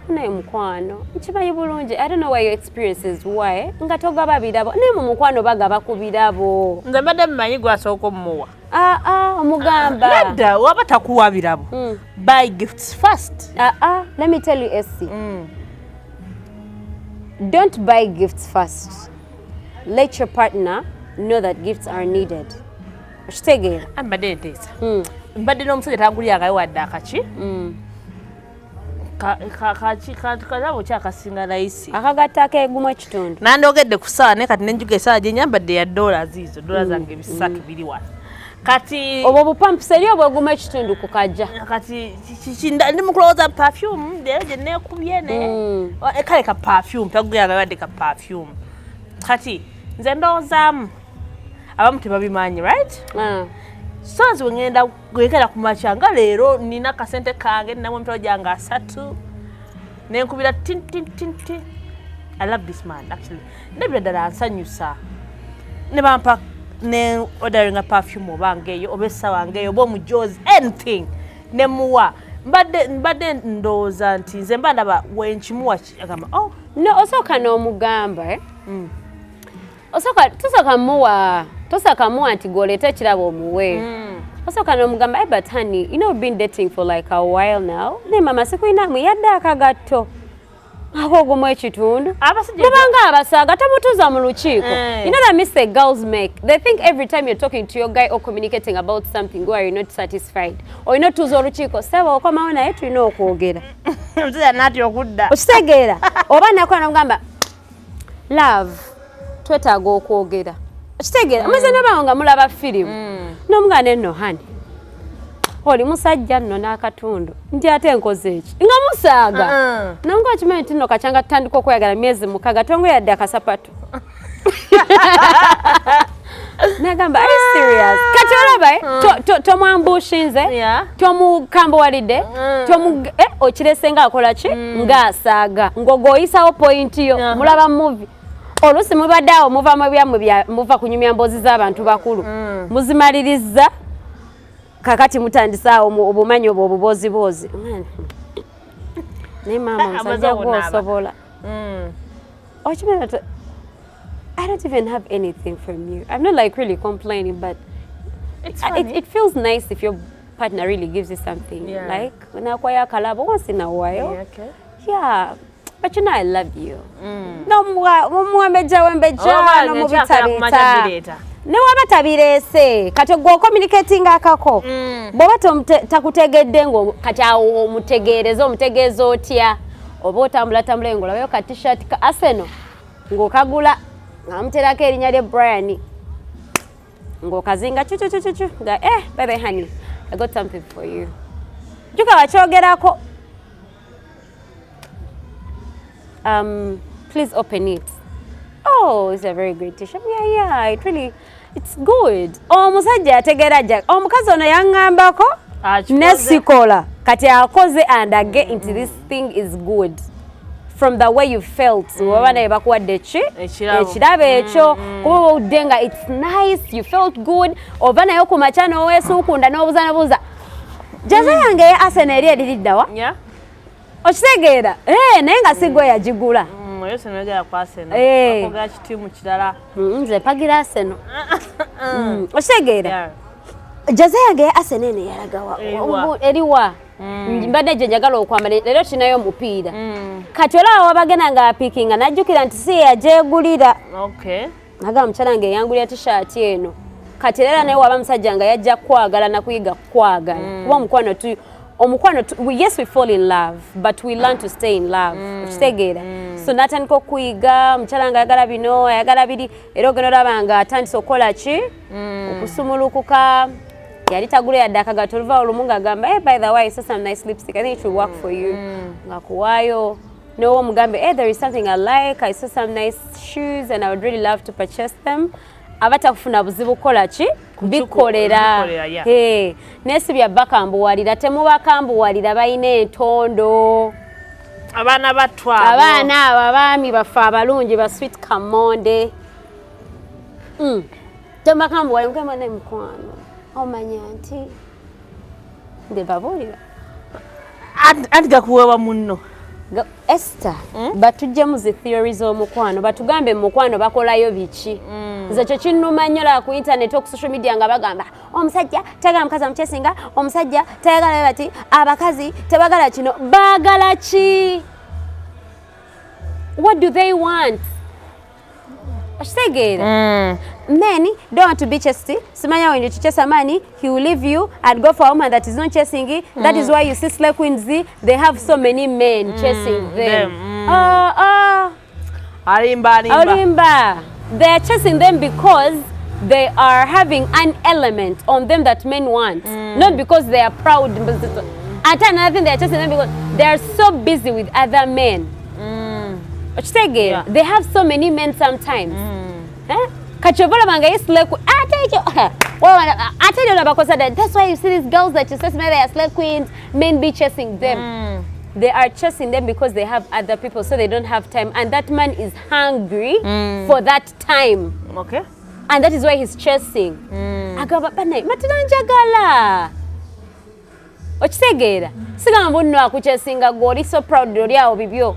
"Naye mukwano, nkimanyi bulungi, I don't know why your experiences why nga togaba birabo, naye mu mukwano bagaba ku birabo."
Nze mbadde mmanyi gwasooka omuwa.
Aa, omugamba.
Nedda, waba takuwa birabo, buy gifts first.
Aa, let me tell you, Esi, don't buy gifts first. Let your partner know that gifts are needed. Okitegeera?
Mbadde nteesa, mbadde n'omusajja tangulyangayo wadde akaki kalabo kyakasinga layisi.
Akagatta akeegumu ekitundu.
Nandogedde ku ssaawa, naye kati nenjuga essaawa gye nyambadde ya dola ziizo, dola zange 300 biri wano kati.
Obwo bupampusa eri obwegumu ekitundu ku kajja.
Kati ndi mukulowooza perfume leero gye neekubye ne kale ka perfume tagulyangayo wadde ka perfume. Kati nze ndowoozaamu abamu tebabimanyi, right?
Ah.
So nze wengenda gwekera ku makya nga leero nina kasente kange, ninamu emitwalo gyange 30, nenkubira tin tin tin tin, I love this man, actually ndabira ddala ansanyusa, ne bampa ne orderinga perfume oba ngeeyo oba essaawa ngeeyo oba omujozi, anything, nemuwa. Mbadde ndowooza nti nze mba ndaba wenkimuwa agamba, "Oh."
No, osooka n'omugamba, eh? Osooka tosooka muwa, tosooka muwa nti gwoleeta ekirabo omuwe. Osooka n'omugamba, "Hey, but honey, you know we've been dating for like a while now, naye mama sikulinamu yadde akagatto ak'ogumu ekitundu."
Abasajja
Mubanga abasaaga tomutuuza mu lukiiko.
Eh.
You know that mistake girls make? They think every time you're talking to your guy or communicating about something where you're not satisfied, olina otuuza olukiiko, "Saba okomawo naye tulina okwogera."
Omusajja naatya okudda.
Okitegeera? Oba nakola nomugamba, "Love, twetaaga okwogera." Okitegeera? Omaze nobawo nga mulaba firimu, nomugamba, "Nenno honey, oli musajja nno n'akatundu," nti ate nkoze eki nga musaaga. Nonga okimanyi nti nno kacyanga tutandika okweyagala myezi 6, tongo yadde akasapatu. Nagamba, "Are you serious?" Kati olaba, eh? Tomwambushinze, tomukambuwalidde, okirese nga akola ki, ng'asaaga ng'ogwoyisawo point yo. Mulaba movie, oluusi mubadde awo muva mu byammwe muva kunyumya mboozi z'abantu bakulu, muzimaliriza, kakati mutandise awo obumanyi obwo obubooziboozi. Naye maama,
Amaze
omusajja
okunaaba.
gwosobola okimanyi I don't even have anything from you. I'm not like really complaining, but
It's
it, it feels nice if your partner really gives you something. Like nakwayo akalabo once in a while.
Yeah, okay.
Yeah. But you know I love you. Nomuwembeja wembeja
Oba
nomubitabita.
bireeta.
Ne waba tabireese, kati gwe ocommunicating akako. Bw'oba takutegedde ngo kati awo omutegeereze, omutegeeza otya? Oba otambula tambula ng'olabayo ka t-shirt ka Arsenal ng'okagula nga muterako erinnya lye Brian, ng'okazinga cucucucucu nga, "Eh, baby, honey, I got something for you." Juka wakyogerako, "Please open it." "Oh, it's a very great t-shirt." Yeah, it really, it's good." Omusajja ategeera ajja omukazi ono yaŋŋambako
Akikoze.
Nesikola kati akoze and again nti this thing is good from the way you felt waba naye bakuwadde ki.
Ekirabo.
Ekirabo ekyo kuba owudde nga it's nice, you felt good. Ova naye ku makya n'oweesuukunda n'obuuza nobuuza, "Jersey yange eya Arsenal eri eririddawa?" Okitegeera? Eh, naye nga si gwe yagigula.
Oyo sinogera ku Arsenal.
Eh.
Bakogera kitiimu kirala.
Nze mpagira Arsenal. Okitegeera?
Yeah.
"Jersey yange ya Arsenal eno yalagawa?"
Eriwa?
Eriwa? Mbadde gye njagala okwambala leero, kinayo omupiira. Kati olaba wabagenda nga apikinga najjukira nti si yeyagyegulira. Agamba, "Mukyala wange eyangulira t-shirt eno." Kati era naye waba musajja nga yajja kwagala nakuyiga kwagala, kuba omukwano tu omukwano yes, we fall in love, but we learn to stay in love. Okitegeera? So natandika okuyiga, mukyala nga ayagala bino, ayagala biri, era ogenda olaba nga atandise okukola ki, okusumulukuka. Yali tagula yadde akagato, oluva olumu ng'agamba, "Hey, by the way, I saw some nice lipstick, I think it will work for you," ng'akuwaayo. Nowo omugambe, "Hey, there is something I like, I saw some nice shoes and I would really love to purchase them." Aba takufuna buzibu kukola ki, bikolera.
Bikolera, yeah.
Hey, naye si bya bakambuwalira, temubakambuwalira, balina entondo.
Abaana battu abo.
Abaana abo abaami baffe abalungi ba sweet kamonde. Temubakambuwalira, mugamba, "Ne mukwano, omanya nti nde babuulira."
Anti gakuweebwa munno.
Esther, batuggyemu zi theory z'omukwano, batugambe mukwano bakolayo biki. Nze kyo kinnuma nnyo laba ku internet, oku social media, nga bagamba omusajja tayagala mukazi amukyesinga, omusajja tayagala bati, abakazi tebagala kino. Baagala ki? What do they want? Okitegeera? Men don't want to be chased. Simanya when you chase a man, he will leave you and go for a woman that is not chasing. That is why you see slay queens, they have so many men chasing them.
Alimba, alimba.
Alimba. They are chasing them because they are having an element on them that men want. Not because they are proud. And another thing, they are chasing them because they are so busy with other men. Okitegeera?
Yeah.
They have so many men sometimes. Eh? Kati oba olaba nga ye slay queen, ate ekyo ate eri olabakosa dda. That's why you see these girls that you say they are slay queens, men be chasing them. They are chasing them because they have other people, so they don't have time. And that man is hungry for that time.
Okay.
And that is why he's chasing. Agamba banaye Matilda njagala. Okitegeera? Sigamba mbu nno akuchasinga gwe oli so proud oli awo bibyo.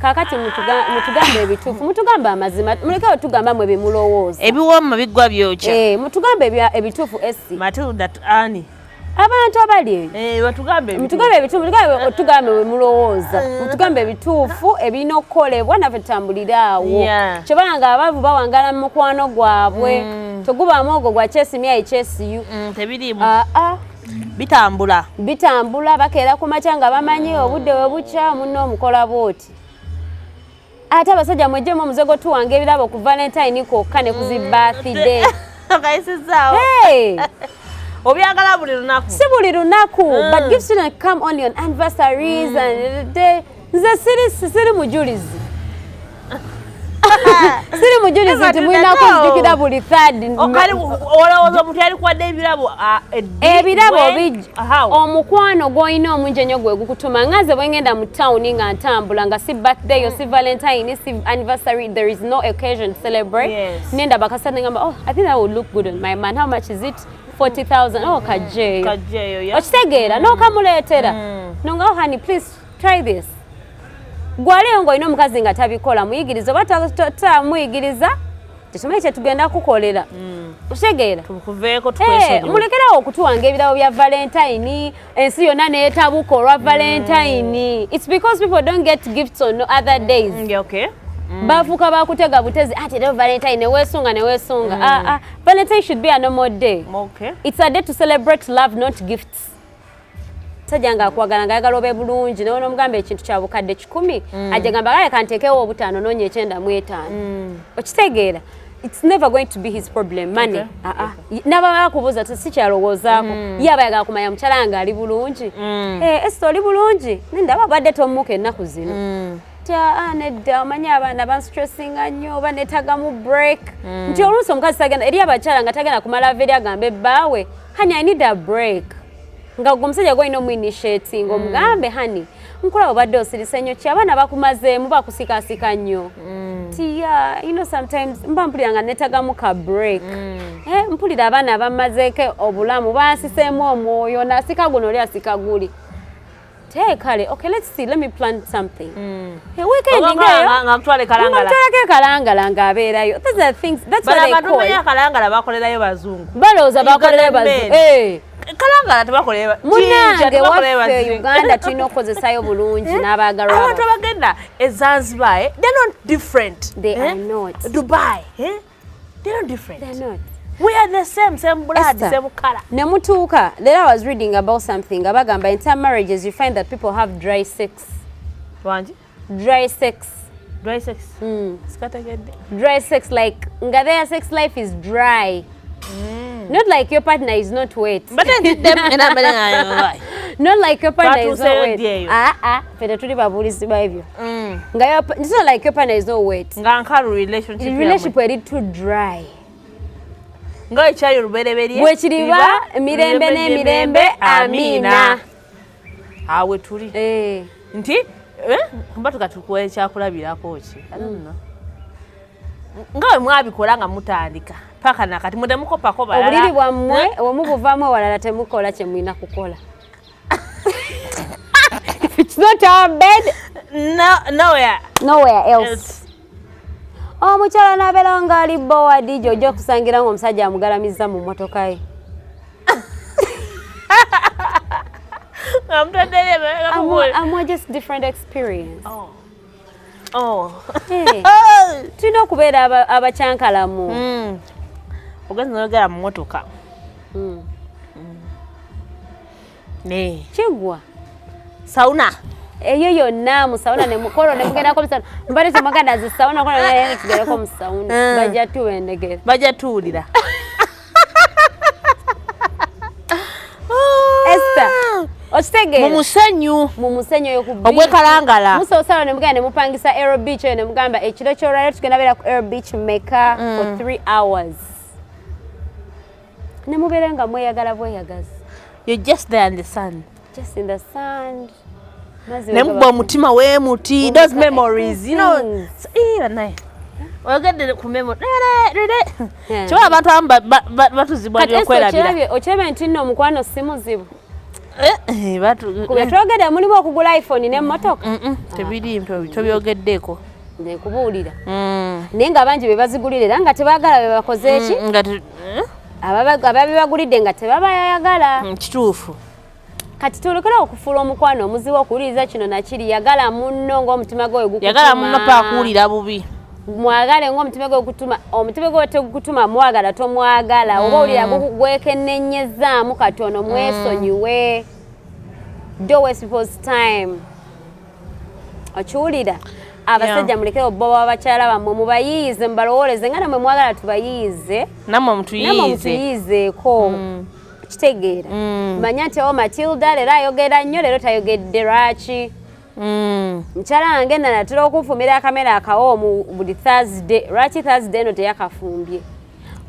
Kaakati mutugambe ebituufu, mutugambe amazima, mulekewo tugamba mwe bye mulowooza.
Ebiwooma biggwa byokya.
Eh, mutugambe ebituufu esi.
Matilda ani?
Abantu abali eyo.
Eh, batugambe ebituufu.
Mutugambe ebituufu, mutugambe tugambe bwe mulowooza. Mutugambe ebituufu ebirina okukolebwa naffe tutambulire awo. Kyobala nga abaavu bawangala mu mukwano gwabwe. Tegubaamu ogwo gwa chase me, I chase you.
Tebiriimu.
Ah, ah.
Bitambula.
Bitambula, bakeera ku makya nga bamanyi obudde we bukya munno omukola bw'oti. Ate abasajja mwejjemu omuze gw'otuwanga ebirabo ku Valentine kwokka ne ku zi birthday.
Okayisizaawo.
Hey!
Obyagala buli lunaku.
Si buli lunaku, but gifts shouldn't come only on anniversaries and day. Nze siri mujulizi. Siri mujulizi nti mulina kunzijukira buli third.
Kale olowooza omuntu yalikuwadde ebirabo eddi,
Ebirabo
when,
bijja.
How?
Omukwano gw'olina omungi ennyo gwe gukutuma. Nga nze bwe ngenda mu tawuni nga ntambula nga si birthday yo, si Valentine, si anniversary, there is no occasion to celebrate. Nenda bakasa ngamba, "Oh, I think that would look good on my man. How much is it?" 40,000. Oh, kajjeeyo.
Kajjeeyo, yeah.
Okitegeera? N'okamuleetera. Nonga, "Oh honey, please try this." Gwaleyo ng'olina omukazi nga tabikola, muyigiriza oba tamuyigiriza, tetumanyi kyetugenda kukolera. Okitegeera?
Tukuveeko
Eh,
tukwesonyiwe.
Mulekerawo okutuwanga ebirabo bya Valentine, ensi yonna neetabuka olwa Valentine. It's because people don't get gifts on other days.
Yeah, okay.
Bafuuka bakutega butezi ati leo Valentine, neweesunga neweesunga. Ah, ah, Valentine should be a normal day. It's a day to celebrate love, not gifts. Sajja nga akwagala nga ayagala obe bulungi, nawe nomugamba ekintu kya bukadde 100, ajja gamba kale kanteekewo obutaano noonya 95. Okitegeera? It's never going to be his problem, money. Ah, ah. Naba bakubuuza sikyalowoozaako, ye aba ayagala kumanya mukyala nga ali bulungi. Eh, Esther, oli bulungi? Nendaba obadde tomuuka ennaku zino. Nti aa nedda, omanyi abaana banstressinga nnyo oba neetagamu break. Nti oluusi omukazi tagenda eri abakyala nga tagenda kumala ava eri agambe ebbaawe, "Honey, I need a break." Nga gwe omusajja gwolina omuinitiating, omugambe, "Honey, nkulaba obadde osirise nnyo, ki abaana bakumazeemu bakusikasika nnyo?" Ti yeah, sometimes mba mpulira nga neetagamu ka break. Eh, mpulira abaana bamazeeko obulamu, bansiseemu omwoyo, nasika guno oli asika guli. Te kale, okay, let's see, let me plan something. Eh, weekend ngaeyo
nga mutwale Kalangala.
Mutwalako ekalangala ng'abeerayo. Those are things, that's
Bano
what I
abantu
call
bamanya Kalangala bakolerayo bazungu.
Balowooza bakolerayo
Ugandan
bazungu.
men.
Eh.
Kalangala tebakolerayo Jinja
Munnange
tebakolerayo
waffe
bazungu.
Uganda tulina okukozesayo bulungi n'abaagalwa
Abantu
baffe.
abagenda e Zanzibar, eh, they're not different.
They
eh?
are not.
Dubai, eh? They're not different.
They're not.
We are the same, same blood,
Esther,
same color.
Ne mutuuka leero, I was reading about something nga bagamba in some marriages you find that people have dry sex.
Wangi?
Dry sex.
Dry sex. Sikategedde.
Dry sex, like nga their sex life is dry. Not like your partner is not wet.
Mbadde ntiddemu era mbadde nga
Not like your partner is not
Batuuseeyo
wet.
ddi eyo?
Ah ah, ffe tetuli babuulizi ba ebyo. Nga it's not like your partner is not wet.
Nga nkalu relationship yammwe.
Relationship eri too dry.
Nga ekyali olubereberye.
Bwe kiriba mirembe n'emirembe, amiina.
Awe tuli.
Eh.
Nti eh, mba tukatukuwa ekyakulabirako ki? I don't know. Nga bwe mwabikola nga mutandika paka nakati mutemukopako balala.
Obuliri bwammwe bwe mubuvaamu ewalala temukola kye mulina kukola. If it's not our bed,
No, nowhere
nowhere else.
Else.
Omukyala n'abeerawo ng'ali bored, gy'ojja okusangira ng'omusajja amugalamizza mu mmotoka ye.
Nga mutaddeyo
Amwa just different experience.
Oh. Oh.
Eh, tulina okubeera abakyankalamu.
Ogenze noyogera mu motoka. Ne
Kigwa.
Sauna.
Eyo yonna mu sauna ne mukolo ne mugendako mu sauna, mbadde temwagala zi sauna kola naye tugereko mu sauna. Bajja tuwendegera.
Bajja tuwulira.
Esther, okitegeera?
Mu musenyu.
Mu musenyu oyo ku beach.
Ogwekalangala.
Musoosalo ne mugenda ne mupangisa Aero Beach eyo ne mugamba ekiro ky'olwaleero tugenda beera ku Aero Beach meka for 3 hours, ne mubeera nga mweyagala bweyagazi.
You're just there in the sun.
Just in the sand. Mazzi.
Ne mukuba omutima weemuti, those memories.
Things.
Eh, banaye oyogedde ku memory.
Yeah.
Kiba abantu abamu batuzibwa
Kati Esther,
byokwerabira.
Okirabye nti nno omukwano si muzibu?
Eh, eh,
Ku bye twogedde mulimu okugula iPhone n'emmotoka?
Tebiri, tobyogeddeeko.
Nekubuulira, naye nga bangi be bazigulira era nga tebaagala be bakoze eki?
Nga eh?
Ababibagulidde nga tebabayagala.
Kituufu.
Kati tulekere okufuula omukwano omuzibu, okuwuliriza kino nakiri. Yagala munno ng'omutima gwe gukutuma.
Yagala munno paakuwulira bubi.
Mwagale ng'omutima gwe gukutuma. Omutima gwe tegukutuma mwagala, tomwagala. Oba owulira gwekennenyezaamu katono, mwesonyiwe. Don't waste people's time. Okiwulira? Abasajja, mulekere obboba bakyala bammwe, mubayiize, mubalowooleze nga namwe mwagala tubayiize.
Nammwe
Namwe
mutuyiize.
Mutuyiizeeko. Kitegeera, manya nti o Matilda leero ayogera nnyo, leero tayogedde, lwaki? Mukyala wange nanatera okunfumira akamere akawoomu buli Thursday, lwaki Thursday eno teyakafumbye?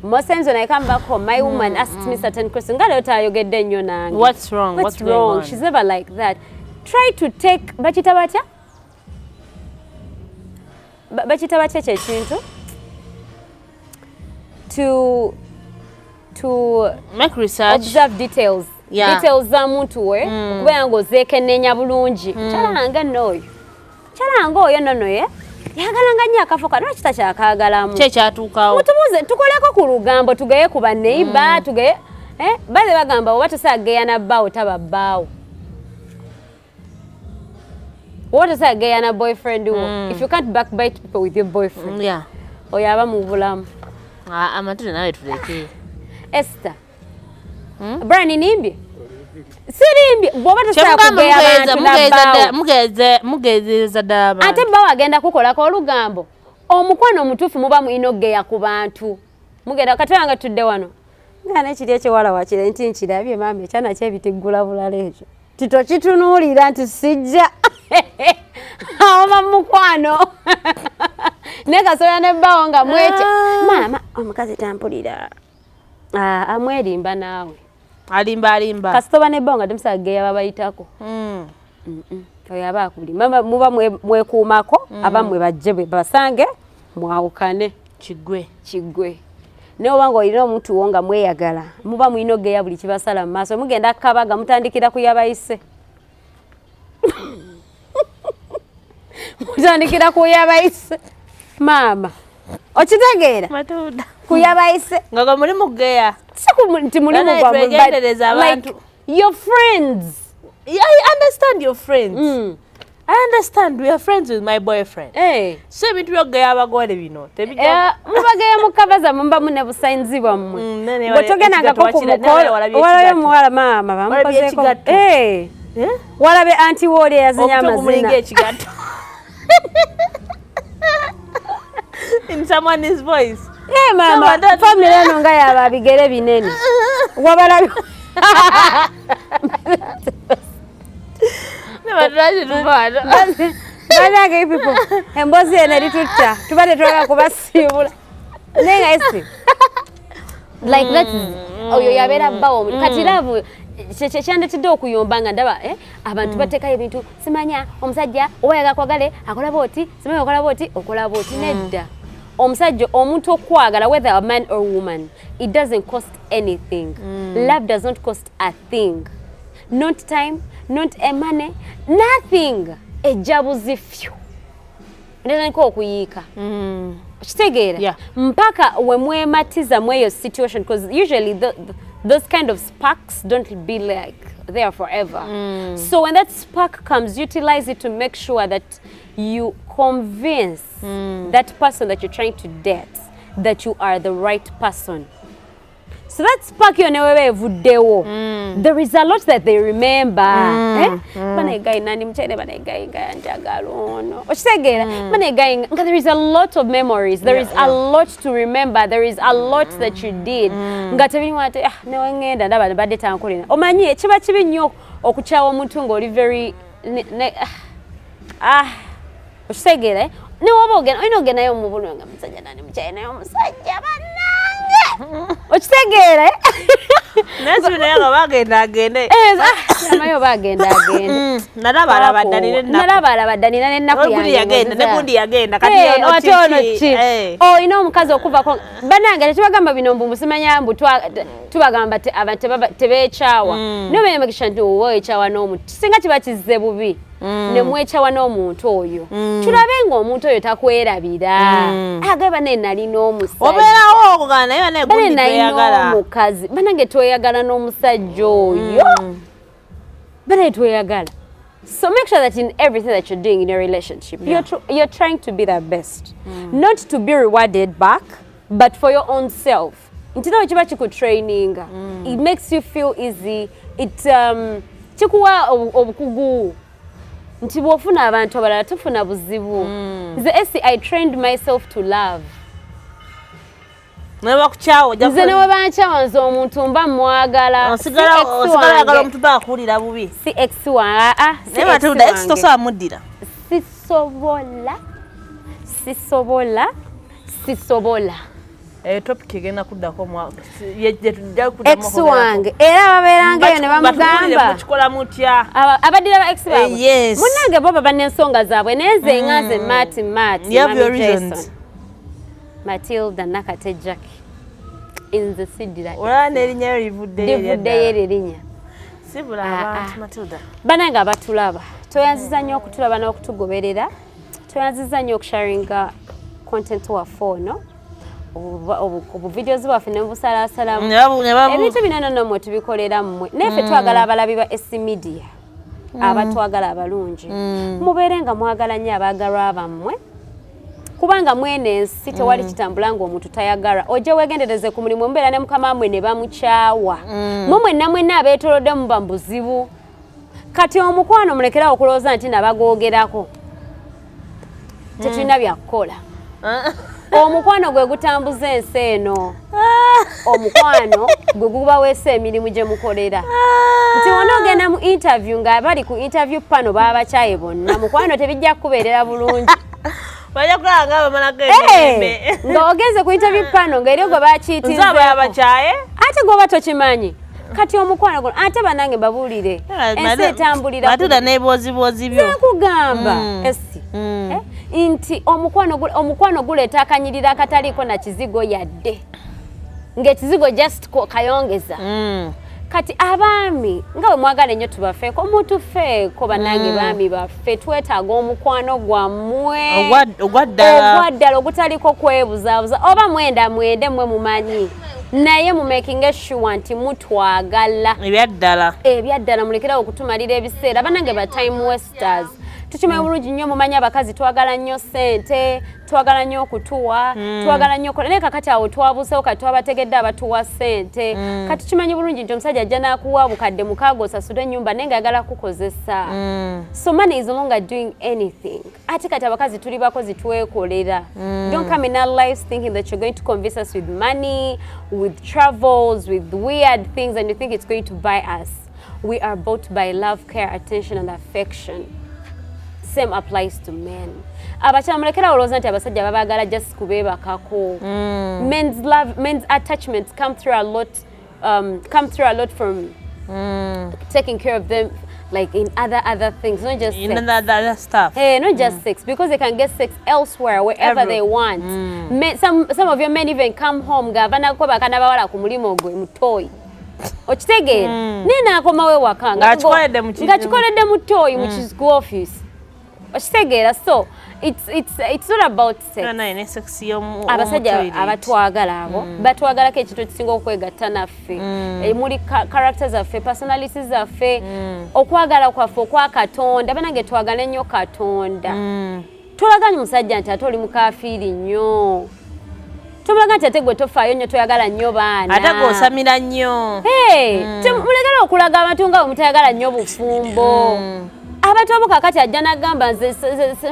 Mosenzo naye kambako, my woman asked me certain question nga leero tayogedde nnyo nange.
What's wrong?
What's
What's going
wrong?
on?
She's never like that. Try to take, bakita batya? Bakita batya ekyo ekintu to
Make research.
Observe details. Details za muntu we, okubeera ng'ozeekenneenya bulungi. Mukyala wange nno oyo, mukyala wange oyo nno ye yagalanga nnyo akafo kano, lwaki takyakaagalamu?
Ki ekyatuukawo?
Mutubuuze, tukoleko ku lugambo, tugeye ku baneiba, tugeye, eh, bale bagamba oba tosageya na bbaawo, taba bbaawo. Oba tosageya na boyfriend wo, if you can't backbite people with your boyfriend, oyo aba mu bulamu.
Ah, amatule nawe tuleke.
Esther, Brian, nimbye sirimbye? Bw'oba tosobola
Kyemugamba
kugeya abantu na bbaawo,
mugezeza ddala abantu.
Ate bba wagenda kukolako olugambo. Omukwano omutuufu muba mulina okugeya ku bantu. Mugenda kati wange tudde wano nga nekiri ekiwala wakire nti nkirabye maama ekyana kyebitiggula bulala, ekyo titokitunuulira nti sijja awoma mukwano naye kasobola nebbaawo nga mwekye, maama omukazi tampulira. Ah, amwerimba naawe.
Alimba, alimba.
Kasita oba nebbaawo nga temusaga geya babayitako. Oyo aba akulimba. Muba mwekuumako abammwe bajje bwe basange mwawukane.
Kigwe.
Kiggwe. Naye oba nga olina omuntu wo nga mweyagala, muba mulina ogeya buli kibasala mu maaso. Mugenda kabaga, mutandikira ku yabayise, mutandikira ku yabayise maama, okitegeera?
Matuda.
Ku yabayise.
Nga gwe muli mugeya.
Si nti mulimu
Banaye,
gwammwe, but
twegendereze abantu.
like your friends.
I understand your friends. I understand, we are friends with my boyfriend.
Eh.
So ebintu byokugeya abagole bino tebijja.
Eh, mubageya mukava zammwe, muba mune busainzi bwammwe.
Nene
Bwe togendangako ku
ekigatto
mukolo,
nene walabye
walabe
ekigatto.
muwala maama
Walabye
bamukozeeko.
ekigatto.
Eh,
Eh?
walabe anti wooli eyazinya
Omutwe gumulinga
amazina.
ekigatto. In someone's voice.
Eh, maama, family eno nga yaba bigere binene, wabalabe.
Ne batulaki tuva wano.
Banange people, emboozi eno eritutta, tuba tetwagala kubasiibula, naye nga esi like that oyo yabeera bbawo. Kati love kyandetedde okuyomba nga ndaba, eh, abantu bateekayo ebintu, simanya omusajja oba yagala kwagale akola bwoti, simanya okola bwoti, okola bwoti. Nedda, omusajja, omuntu okwagala, whether a man or woman, it doesn't cost anything. Love does not cost a thing, not time, not a money, nothing. Ejja buzifyu netandika okuyiika. Okitegeera?
Yeah.
Mpaka we mwematiza mweyo situation, because usually the, Those kind of sparks don't be like there forever. So when that spark comes, utilize it to make sure that you convince that person that you're trying to date that you are the right person. So that spark yo neweba evuddewo, there is a lot that they remember. Eh? Bane guy nani mchele, bane guy nga njagala ono, okitegeera? Bane guy nga there is a lot of memories, there is a lot to remember, there is a lot that you did nga tebirimu ate, ah, newe ngenda ndaba badde tankolera. Omanyi kiba kibi nnyo okukyawa omuntu ng'oli very ah, okitegeera, eh? Newoba ogenda, olina ogendayo mu bulungi nga musajja nani mukyaye, naye omusajja bannange, okitegeera, eh?
Naye si naye nga bagenda agende.
Eh, ah, amayo oba agenda agende.
Nalaba alabadda nina ennaku.
Nalaba alabadda nina n'ennaku
Gundi
yange.
Yagenda ne gundi yagenda, kati
Eh,
ono
ate ono
kiki?
ki?
Eh.
Olina omukazi okuvako, bannange tetubagamba bino mbu musimanya mbu tubagamba abantu tebeekyawa. Naye omanya mukisha nti oba wekyawa n'omuntu, singa kiba kizze bubi ne mwekyawa n'omuntu oyo, tulabe ng'omuntu oyo takwerabira, agamba, "Bane nalina omusajja."
Obeerawo okugana naye banaye
"Bane
gundi
nalina
tweyagala.
omukazi, banange tweyagala n'omusajja oyo, bane tweyagala." So make sure that in everything that you're doing in your relationship, you're trying to be the best, not to be rewarded back, but for your own self, nti nawe kiba kikutraininga. It makes you feel easy. It kikuwa obukugu nti bw'ofuna abantu abalala tofuna buzibu. Nze esi, I trained myself to love.
Naye bakukyawa ojja
Nze ne webankyawa, nze omuntu mba mwagala.
Osigala
Si ex
osigala oyagala
wange.
omuntu bakuwulira bubi.
Si ex wange, ah, si
Naye
ex
Matilda, ex
wange.
tosobola muddira.
Sisobola, sisobola, sisobola.
Topic egenda kuddako.
Ex wange era babeerangayo ne bamugamba
Mukikola mutya?
Abaddira ba ex baabwe?
Eh, yes.
Munnange, bo baba n'ensonga zaabwe, naye nze nga nze Mati Mati
You have your
Mami
reasons.
Jason, Matilda Nakate Jackie, nze siddira.
Olaba n'erinnya lyo livuddeyo.
Livuddeyo eryo erinnya.
Sibula
Ah,
abantu.
ah.
Matilda.
Banange abatulaba, toyanziza nnyo okutulaba n'okutugoberera. Toyanziza nnyo okusharinga content waffe ono, obuvideos bwaffe ne busalaasalamu. Ebintu bino nno mmwe tubikolera mmwe, naye ffe twagala abalabi ba S Media abatwagala abalungi, mubeere nga mwagala nnyo abaagalwa bammwe, kubanga mwene ensi tewali kitambula ng'omuntu tayagala. Ojje weegendereze ku mulimu, mubeera ne mukama mmwe ne bamukyawa, mwe mwenna mwenna abeetolodde muba mu buzibu. Kati omukwano mulekerawo okulowooza nti nabagoogerako tetulina byakukola. Omukwano gwe gutambuza ensi eno, omukwano gwe gubaweesa emirimu gye mukolera, nti wona ogenda mu interview nga bali ku interview pano babakyaye bonna, mukwano tebijja kukubeerera bulungi.
Bajja kulaba nga bamalako
Eh,
emirembe.
Nga ogenze ku interview pano nga eri gwe
Nze aba
bakiitinzeeko,
yabakyaye.
Ate gwoba tokimanyi. Kati omukwano guno, ate banange babuulire, ensi etambulira
Matilda n'eboozibozi byo.
Nkugamba esi, eh, nti omukwano guleeta akanyiriro akataliiko na kizigo yadde, ng'ekizigo just kayongeza. Kati abaami nga bwe mwagala ennyo tubafeeko, mutufeeko bannange. Baami baffe, twetaaga omukwano gwammwe.
Ogwa ddala.
Ogwa ddala, ogutaliko kwebuzaabuza. Oba mwenda mwende mmwe mumanyi, naye mumakinge sure nti mutwagala.
Ebyaddala.
Ebyaddala. Mulekerawo okutumalira ebiseera banange, ba time wasters. Tukimanyi bulungi nnyo, mumanyi abakazi twagala nnyo ssente, twagala nnyo okutuwa, twagala nnyo okukola, naye kakati awo twabuusewo. Kati twabategedde abatuwa ssente. Kati tukimanyi bulungi nti omusajja ajja n'akuwa 6,000 osasule ennyumba, naye ng'ayagala kukozesa. So money is no longer doing anything. Ate kati abakazi tuli bakozi, twekolera. Don't come in our lives thinking that you're going to convince us with money, with travels, with weird things, and you think it's going to buy us. We are bought by love, care, attention and affection. Same applies to men. Abakyala mulekera olowooza nti abasajja babaagala just kubeebakako. Men's love, men's attachments come through a lot from taking care of them, like in other things, not just
In
sex.
other stuff.
Hey, not just sex, because they can get sex elsewhere, wherever they want. Men, some of your men even come home nga banakwebaka n'abawala ku mulimu gwe mutoyi, okitegeera? Naye n'akomawo ewaka
Ng'akikoledde mu
ng'akikoledde mu toyi mu ku office. Okitegeera? So it's not about sex.
Naye ne sex y'omu
Abasajja
omu toilet.
Abatwagala abo batwagalako ekintu ekisinga okwegatta naffe. Muli character zaffe, personality zaffe, okwagala kwaffe okwa Katonda. Banange, twagale nnyo Katonda. Tolaganye musajja nti ate oli mukafiiri nnyo, tomulaga nti ate gwe tofaayo nnyo, toyagala nnyo baana.
Ate gweosamira nnyo.
Hey, mulekere okulaga abantu nga bwe mutayagala nnyo bufumbo. Abantu abo kakati ajja nagamba, nze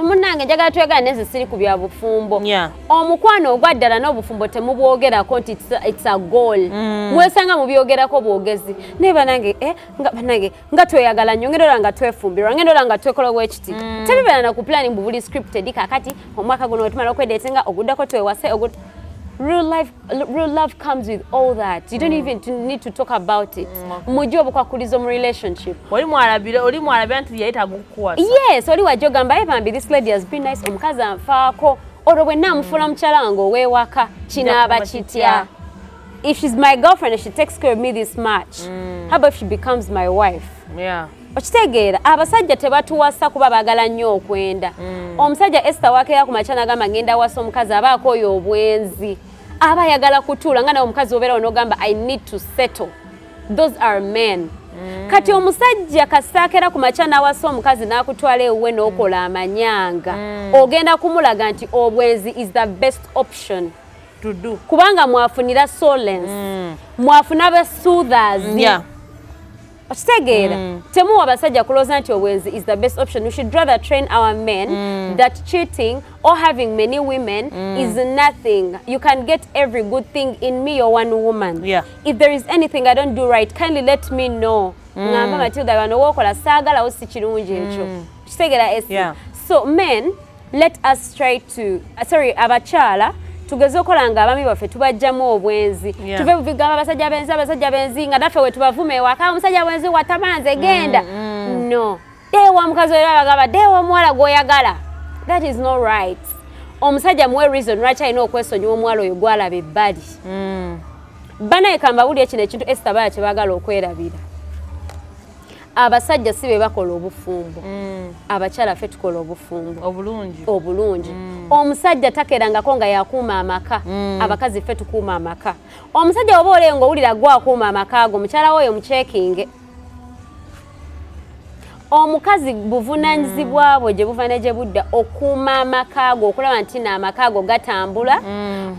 munnange njagala twegala, naye nze siri ku bya bufumbo. Omukwano ogwa ddala n'obufumbo temubwogerako nti it's a goal. Mwesanga mubyogerako bwogezi, naye banange, nga banange nga tweyagala nnyo, ngenda olaba nga twefumbirwa, ngenda olaba nga twekola bwekiti. Tebibeera na ku planning buli scripted. Kakati omwaka guno wetumala okwedatinga, oguddako twewase. Real life, real love comes with all that. You don't even need to talk about it. Mujje obukwakulizo mu relationship.
Oli mwalabira, oli mwalabira nti yayetaaga okukuwasa.
Yes, oli wajja ogamba, "Hey, bambi, this lady has been nice, omukazi anfaako. Olwo bwe naamufuula mukyala wange ow'ewaka kinaaba
kuba
kitya?
Kitya?
If she's my girlfriend and she takes care of me this much, how about if she becomes my wife?" Okitegeera? Abasajja tebatuwasa kuba baagala nnyo okwenda. Omusajja Esther wakeera ku makya nagamba, "Ngenda wasa omukazi," abaako oyo obwenzi, aba ayagala kutuula nga nawe omukazi obeerawo n'ogamba, "I need to settle." Those are men. Kati omusajja kasaakeera ku makya n'awasa omukazi n'akutwala ewuwe n'okola amanyanga, ogenda kumulaga nti obwenzi is the best option
To do.
Kubanga mwafunira solace, mwafuna ba soothers. Okitegeera? Temuwa abasajja kulowooza nti obwenzi is the best option. We should rather train our men that cheating or having many women is nothing. You can get every good thing in me or one woman. If there is anything I don't do right, kindly let me know. Ngamba, "Matilda, wano wookola saagalawo, si kirungi ekyo." Kitegeera esi?
Yeah.
So men, let us try to sorry, abakyala tugeze okola nga abaami baffe tubajjamu obwenzi. Tuve bigamba abasajja benzi, abasajja benzi, nga naffe we tubavuma ewaka, omusajja bwenzi watamanze genda no deewa omukazi oyo, bagamba deewa omuwala gw'oyagala. That is not right. Omusajja muwe reason lwaki alina okwesonyiwa omuwala oyo gwalaba ebbali. Banaye kambabulye kino ekintu, Esther, baya kyebaagala okwerabira, abasajja si be bakola obufumbo. Abakyala ffe tukola obufumbo.
Obulungi.
Obulungi. Omusajja takerangako nga yakuuma amaka. Abakazi ffe tukuuma amaka. Omusajja oba oleyo ngaowulira gwe akuuma amaka ago, mukyala we oyo mukyekinge. Omukazi buvunanyizibwa bwe gye buva ne gye budda okuuma amaka ago, okulaba nti naamaka ago gatambula,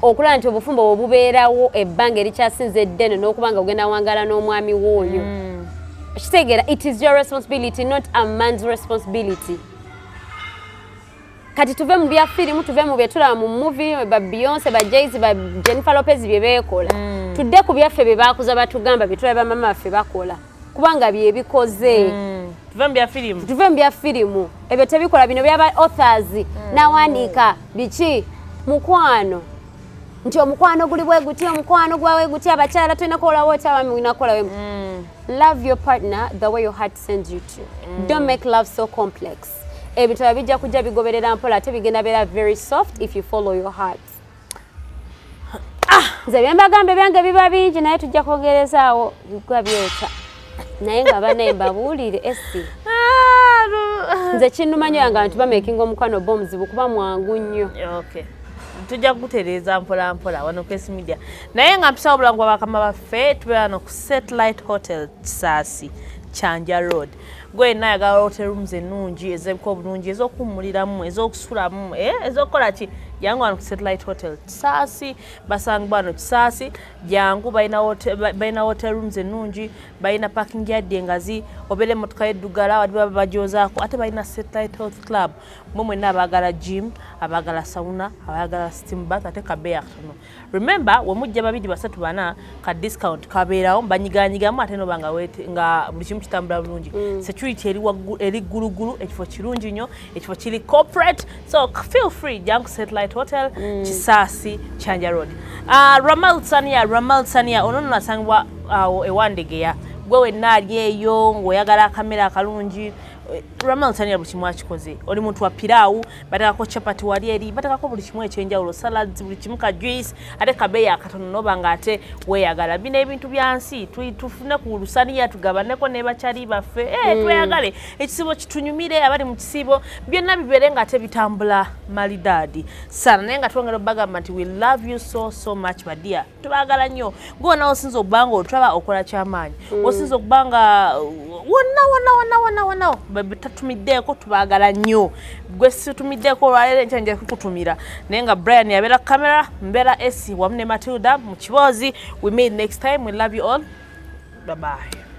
okulaba nti obufumbo bwe bubeerawo ebbanga erikyasinza eddene, n'okuba nga ogenda wangala n'omwami w'oyo. Kitegeera? It is your responsibility, not a man's responsibility. Kati tuve mu bya firimu, tuve mu byetulaba mu movie, ba Beyonce, ba Jay-Z, ba Jennifer Lopez bye beekola. Tudde ku byaffe bye baakuza batugamba, bye tulaba mama baffe bakola, kubanga bye bikoze.
Tuve mu bya firimu.
Tuve mu bya firimu, ebyo tebikola. Bino byaba authors nawandiika biki, mukwano, nti omukwano guli bwe guti, omukwano gwawe guti, abakyala tulina kukolawo oti, abaami mulina kukolawo. Love your partner the way your heart sends you to. Don't make love so complex. Ebitabo bijja kujja bigoberera mpola, ate bigenda beera very soft if you follow your heart. Nze byembagamba ebyange biba bingi, naye tujja kwongerezaawo bigwa byokya. Naye nga banaye mbabuulire esi, nze kinnuma nnyo nga abantu bamakinga omukwano oba omuzibu, kuba mwangu nnyo.
Okay, tujja kugutereeza mpola mpola wano ku S Media. Naye nga mpisawo obulango bwa bakama baffe, tubeera wano ku Satellite Hotel, Kisaasi, Kyanja Road. Gwe yenna ayagala hotel rooms ennungi, ez'ebika obulungi, ez'okuwummuliramu, ez'okusulamu, ez'okukola ki, jangu wano ku Satellite Hotel Kisaasi. Basangibwa wano Kisaasi. Jangu, balina hotel rooms ennungi, balina parking yard engazi, obeera emmotoka y'eddugala wali baba bagyozaako. Ate balina Satellite Health Club, mwe mwenna abaagala gym, abaagala sauna, abaagala steam bath, ate kabeeyi akatono. Remember, we mujja babiri, basatu, bana, ka discount kabeerawo, banyiganyigamu, ate noba nga buli kimu kitambula bulungi. Security eri eri ggulugulu. Ekifo kirungi nnyo, ekifo kiri corporate, so feel free, jangu Satellite Hotel, Kisaasi, Kyanja Road. Ramal Sania, Ramal Sania ono nno asangibwa awo ewandegeya. Gwe wenna ali eyo ng'oyagala akamere akalungi, Ramal Sania buli kimu akikoze. Oli muntu wa piraawu, bateekako chapati wali eri, bateekako buli kimu ekyenjawulo, salads, buli kimu, ka juice, ate kabeeyi akatono, noba nga ate weeyagala. Bino ebintu bya nsi, tufune ku lusaniya, tugabaneko ne bakyali baffe, tweyagale, ekisiibo kitunyumire, abali mu kisiibo byonna bibeere nga ate bitambula malidaadi sana. Naye nga twongera obagamba nti we love you so so much, badia, tubaagala nnyo. Gwona osinza okuba nga otulaba, okola kyamaanyi, osinza okuba nga wonna wonna wonna wonna wonna tatumiddeeko, tubaagala nnyo. Gwe situmiddeko olwaleero, enkya nja kukutumira. Naye nga Brian yabeera camera, mbeera AC wamu ne Matilda mu kiboozi. We meet next time. We love you all. Bye bye.